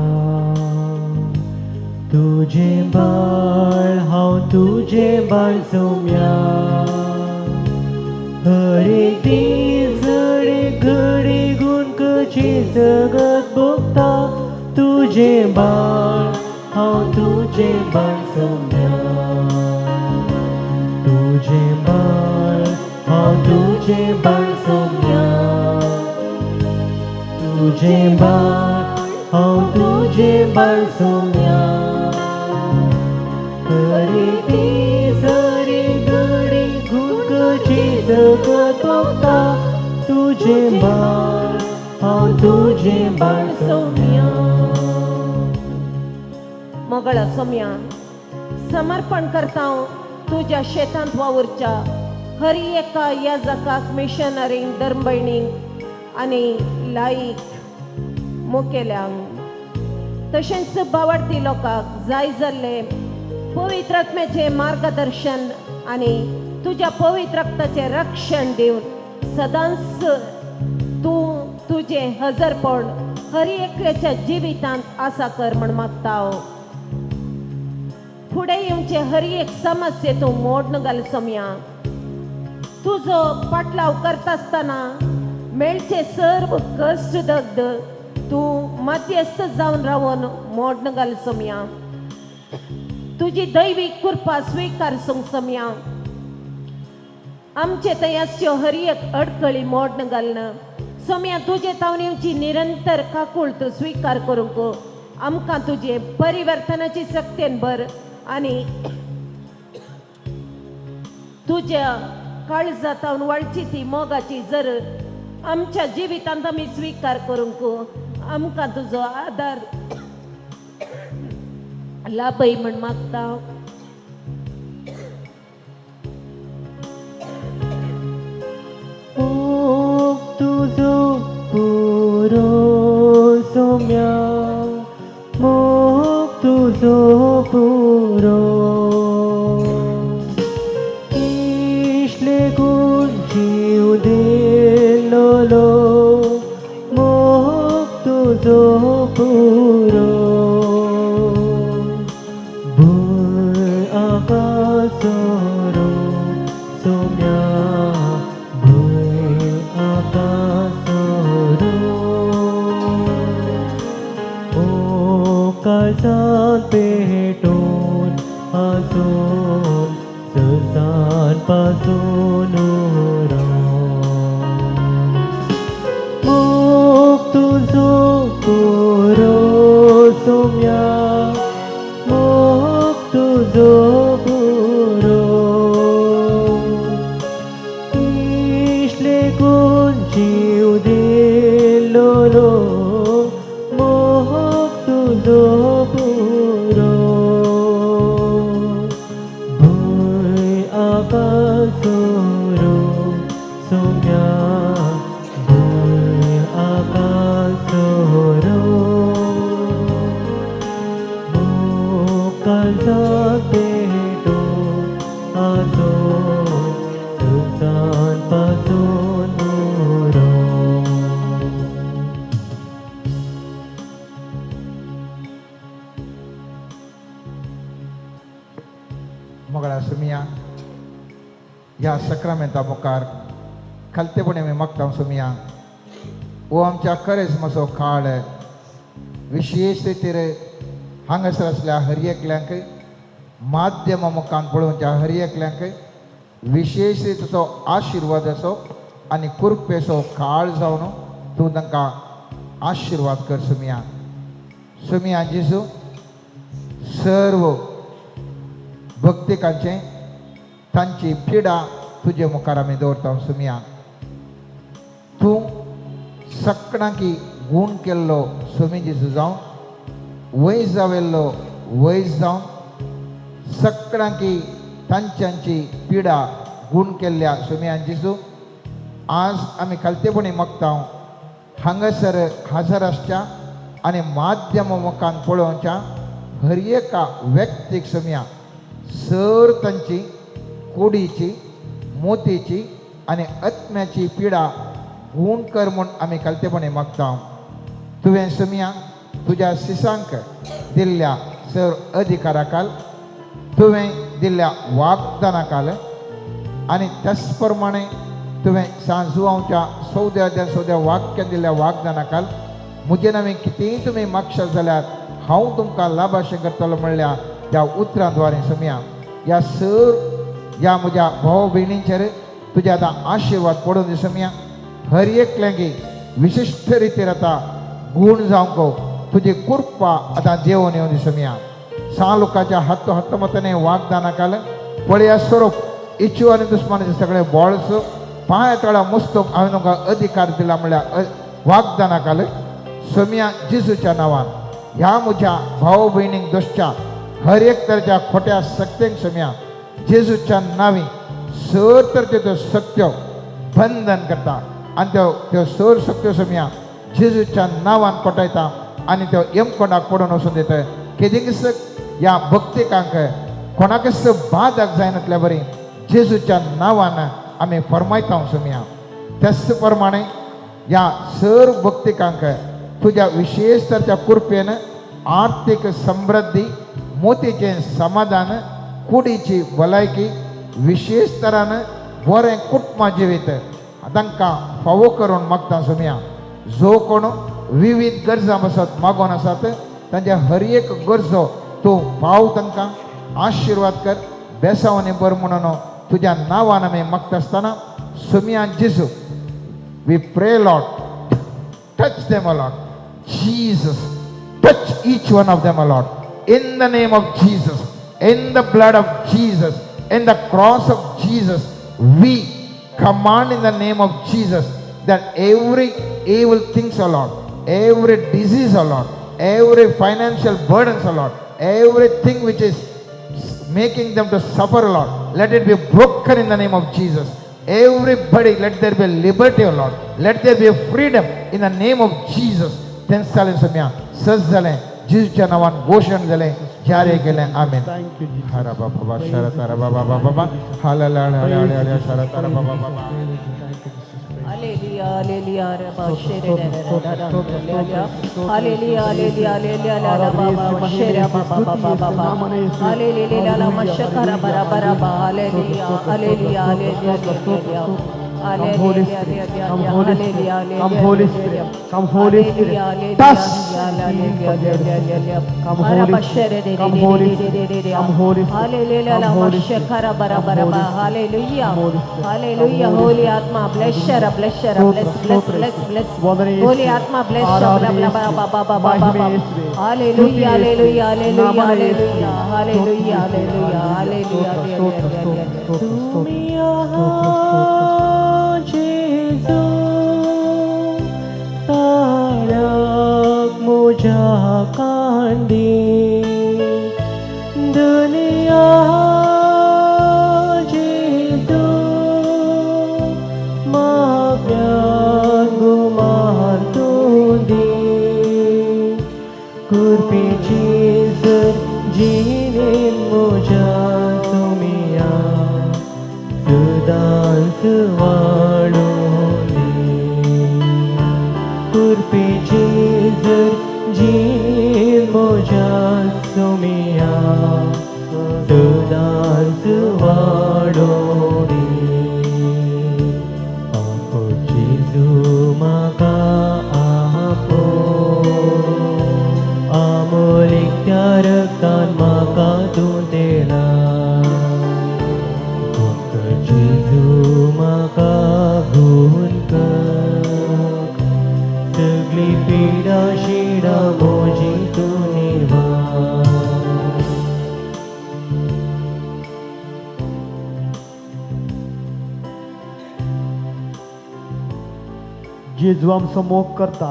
तुजें बाळ हांव, तुजें बाळ सोम्या. हर एक दीस हर एक घडी गुण कशी जगत भोगता, तुजें बाळ हांव, तुजें बाळ सोम्या, तुजें बाळ हांव, तुजें बाळ सोम्या, तुजें बाळ हांव, तुजें बाळ सोम्या. हर एक जगत भोगता तुजें बाळ हांव तुजें बाळ सोम्या मोगळा सोम्या समर्पण करता तुज्या शेतांत वावुरच्या हर एका याजकाक मिशनरींक धर्मभयणींक आनी लायक मुखेल्यांक तशेंच बावडती लोकांक जाय जाल्ले पवित्र आत्म्याचें मार्गदर्शन आनी तुज्या पवित्र रक्ताचें रक्षण दिवन सदांच तूं तुजें हजरपण हर एकल्याच्या जिवितांत आसा कर म्हण मागता हांव. फुडें येवचे हर एक समस्ये तूं मोडन घाल सोम्या तुजो पाटलाव करता आसतना मेळचे सर्व कश्ट दग्ध तूं मध्यस्थ जावन रावन मोडन घाल सोम्या तुजी दैवीक कृपा स्विकार सोम्या आमचे थंय आसच्यो हर एक अडकळी मोडन घालना सोम्या तुजे तावन येवची निरंतर काकूळ तूं स्विकार करूंक आमकां तुजे परिवर्तनाची शक्तेन भर आनी तुज्या काळजातावन वळची ती मोगाची जर आमच्या जिवितांत आमी स्विकार करूंक आमकां तुजो आदार लाभय म्हण मागता. मोग तुजो पुरो सोम्या मोग तुजो पुरो इश्ले गुण जीव दिलोलो मोग तुजो पुरो भूंय आकासरो सोम्या भूंय आकासरो ओ काळजांत पेटोवन आसून ससान पासून मोग तुजो पुरो सोम्या मोग तुजो पुरो इश्ले गुण जीव दिलोलो मोग तुजो पुरो भूंय आकासरो सोम्या भूंय आकासरो मोग काळजांत पेटोवन आसून सुसान पासून उरो. मोगळा सुमिया ह्या सक्रामेंता मुखार खालतेपणी आमी मागता सुमिया हो आमच्या करेजमाचो काळ विशेश रितीर हांगासर आसल्या हर एकल्यांक माध्यमा मुखान पळोवच्या हर एकल्यांक विशेश रितीचो आशिर्वादाचो आनी कृपेचो काळ जावन तूं तांकां आशिर्वाद कर सुमिया. सुमिया जेजू सर्व भक्तिकांचे तांची पिडा तुजे मुखार आमी दवरता सुमिया. तूं सकणाकी गूण केल्लो सुमी जेजू जावन वैज जावेल्लो वैज जावन सकणाकी तांच्यांची पिडा गूण केल्ल्या सुमियान जेजू आज आमी खालतेपणी मागता हांगासर हजर आसच्या आनी माध्यमा मुखान पळोवच्या हर एका व्यक्तीक सुमिया सर तांची कुडीची मोतीची आनी आत्म्याची पिडा गूण कर म्हूण आमी खालतेपणी मागता. तुवें सुमिया तुज्या सिसांक दिल्ल्या सर अधिकाराकाल तुवें दिल्ल्या वागदानाकाल आनी त्याच प्रमाणे तुवें सांजुआंवच्या सौद्या सौद्या वाक्यान दिल्ल्या वागदानाकाल म्हजे नवें कितेंय तुमी मागशात जाल्यार हांव तुमकां लाभाशें करतलो म्हणल्यार त्या उतरां द्वारे सुमिया ह्या सर ह्या म्हज्या भाव भयणींचेर तुज्या आतां आशिर्वाद पडून दी सुमिया. हर एकल्यांकी विशिश्ट रितीर आतां गूण जावंक तुजी कृपा आतां देवून येवन दी सुमिया. सा लोकांच्या हात हातमताने वागदानाकाल पळया स्वरूप इच्छू आनी दुस्मानाचे सगळे बॉळस पांय तळा मुस्तूंक हांवें तुमकां अधिकार दिला म्हणल्यार वागदाना काल सोम्या जेजूच्या नांवान ह्या म्हज्या भाव भयणींक दोशच्या हर एक तरेच्या खोट्या शक्तेंक सोम्या जेजूच्या नांवी सर तरच्यो त्यो शक्त्यो बंधन करता आनी त्यो त्यो सर शक्त्यो सोम्या जेजूच्या नांवान कोटायता आनी त्यो यमकोंडाक पडून वचून दिता. केदींच ह्या भक्तिकांक कोणाकच बाधक जायनातल्या बरी जेजूच्या नांवान आमी फरमायता सोम्या. त्याच प्रमाणे ह्या सर्व भक्तिकांक तुज्या विशेष तरच्या कृपेन आर्थीक समृद्धी, मोतीचें समाधान, कुडीची भलायकी, विशेष तरान बरें कुटुंबा जिवीत तांकां फावो करून मागता सोम्या. जो कोण विविध गरजां पासत मागोन आसात तांच्या हर एक गरजो तूं पाव, तांकां आशिर्वाद कर, बेसावनी बर म्हणून तुज्या नांवान आमी मागता आसतना सोम्या जेजू, we pray Lord, touch them, O Lord. Jesus, touch each one of them, O Lord. In the name of Jesus, in the blood of Jesus, in the cross of Jesus, we command in the name of Jesus that every evil things, O Lord, every disease, O Lord, every financial burdens, O Lord, everything which is making them to suffer, O Lord, let it be broken in the name of Jesus. Everybody, let there be liberty, O Lord. Let there be freedom in the name of Jesus. तेंच जालें सोम्या, सज जालें, जेजूच्या नांवान घोशण जालें, जारी केलें. आमेन. Thank you Jesus. हरा बाबा शरा तारा बाबा बाबा हाला ला ला ला ला शरा तारा बाबा बाबा. Hallelujah, hallelujah, Rabba, Shere, da, da, da, da, da, hallelujah, hallelujah, hallelujah, Rabba, Shere, ba, ba, ba, ba, ba, ba. Hallelujah, Lama, Shakara, bara, bara, ba. Hallelujah, hallelujah, hallelujah, hallelujah. Come Holy Spirit, come Holy Spirit, come Holy Spirit, come Holy Spirit, touch. Come Holy Spirit, come Holy Spirit, come Holy Spirit, Hallelujah, come Lama, Holy Spirit, Shakara, bara, come bara, Holy ba. Spirit, Hallelujah, come Holy Spirit, hallelujah, come Holy Holy Spirit. Atma, bless Shara, bless Shara, स्तोत्र, bless, bless, स्तोत्र bless, येशू. bless. वंदन Holy येशू. Atma, bless आराधना Shara, blah, blah, येशू. blah, blah, blah, blah, महिमे blah. येशू. Hallelujah, स्तुती येशू. hallelujah, hallelujah, नामन येशू. hallelujah, hallelujah, स्तोत्र hallelujah, येशू. स्तोत्र, hallelujah, स्तोत्र, स्तोत्र, स्तोत्र, तुमी जेजू ताळ्याक म्हज्या कांडी दुनिया जेजू माप्यान गुमान तूं दी कृपेची जर जिणेन म्हज्या सुमिया सदांच वाडूं दी. कृपेची जर जिणेन म्हज्या सुमिया सदांच वाडूं दी. आपो जेजू म्हाका आपो आमोलीक त्या रक्तान म्हाका तूं दिला. जेजू म्हाका गुण कर सगळी पिडा शिडा म्हजी तूं निवार. जेजू आमचो मोग करता,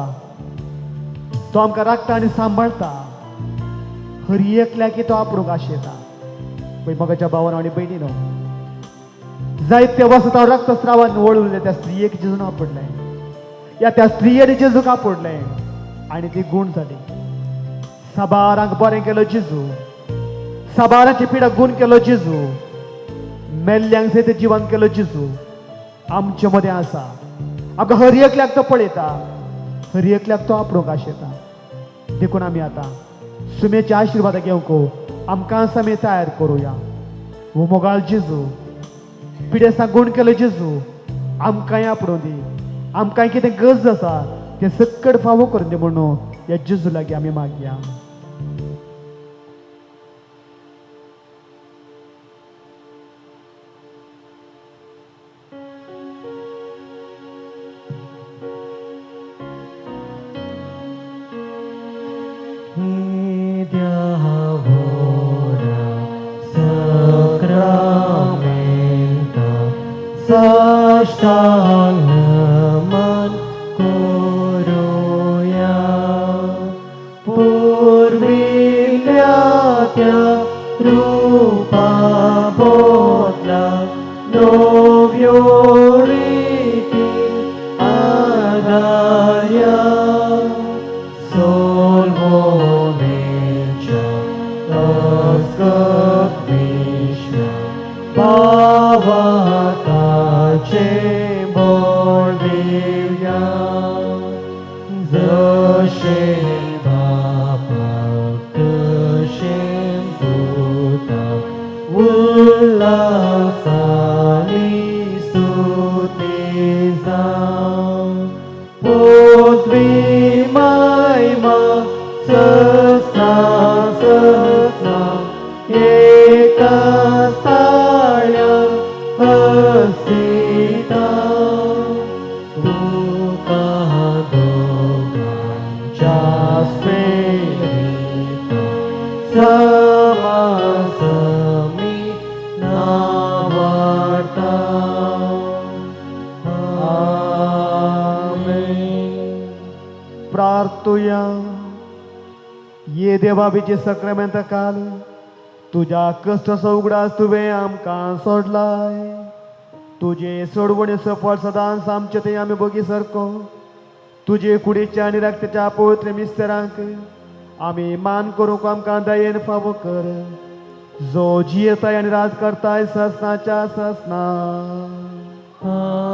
तो आमकां राखता आनी सांबाळटा. हर एकल्याक तो आपणूक आशेता. पळय मोगाच्या भावान आनी भयणीनो, जायते वर्सां हांव रक्तस्रावान वळुल्लें त्या स्त्रियेक जेजून आपडलें, या त्या स्त्रियेन जेजूक आपडलें आनी ती गूण जाली. साबारांक बरें केलो जेजू, साबारांची पिडा गूण केलो जेजू, मेल्ल्यांक सयत जिवन केलो जेजू. आमचे मदें आसा. आमकां हर एकल्याक तो पळयता, हर एकल्याक तो आपणूक आशेता. देखून आमी आतां सुमेच्या आशिर्वादा घेवंक आमकां आमी तयार करुया. हो मोगाळ जेजू, पिडेसांक गूण केलो जेजू, आमकांय आपणूं दी. आमकांय कितें गरज आसा तें सक्कड फावो करून दी म्हणून ह्या जेजू लागीं आमी मागया. Diavora sacramenta, साल नमन करुया पुर्विल्ल्या त्या रुपा बदला नव्यो रिती आदाया सोलवणेच्या अस्कत विश्व भावाताचे बोल दिवया जशें बापाक तशें पुताक उल्हासानी स्तुती जावं पृथ्वी महिमा ससना ससना एका ताळ्या हसिता तुका दोगांच्या स्पिरिता समासमी नावाटा. आमेन. प्रार्थुया. ये देवा बिचे सक्रामेंता काल तुज्या कश्टाचो उगडास तुवें आमकां सोडलाय. तुजे सोडवणे सफळ सदांच आमचे ते आमी बगी सारको तुजे कुडीच्या आनी रक्ताच्या पवित्र मिस्तरांक आमी मान करूंक आमकां दयेन फावो कर, जो जियेताय आनी राज करताय ससनाच्या ससना. आमेन.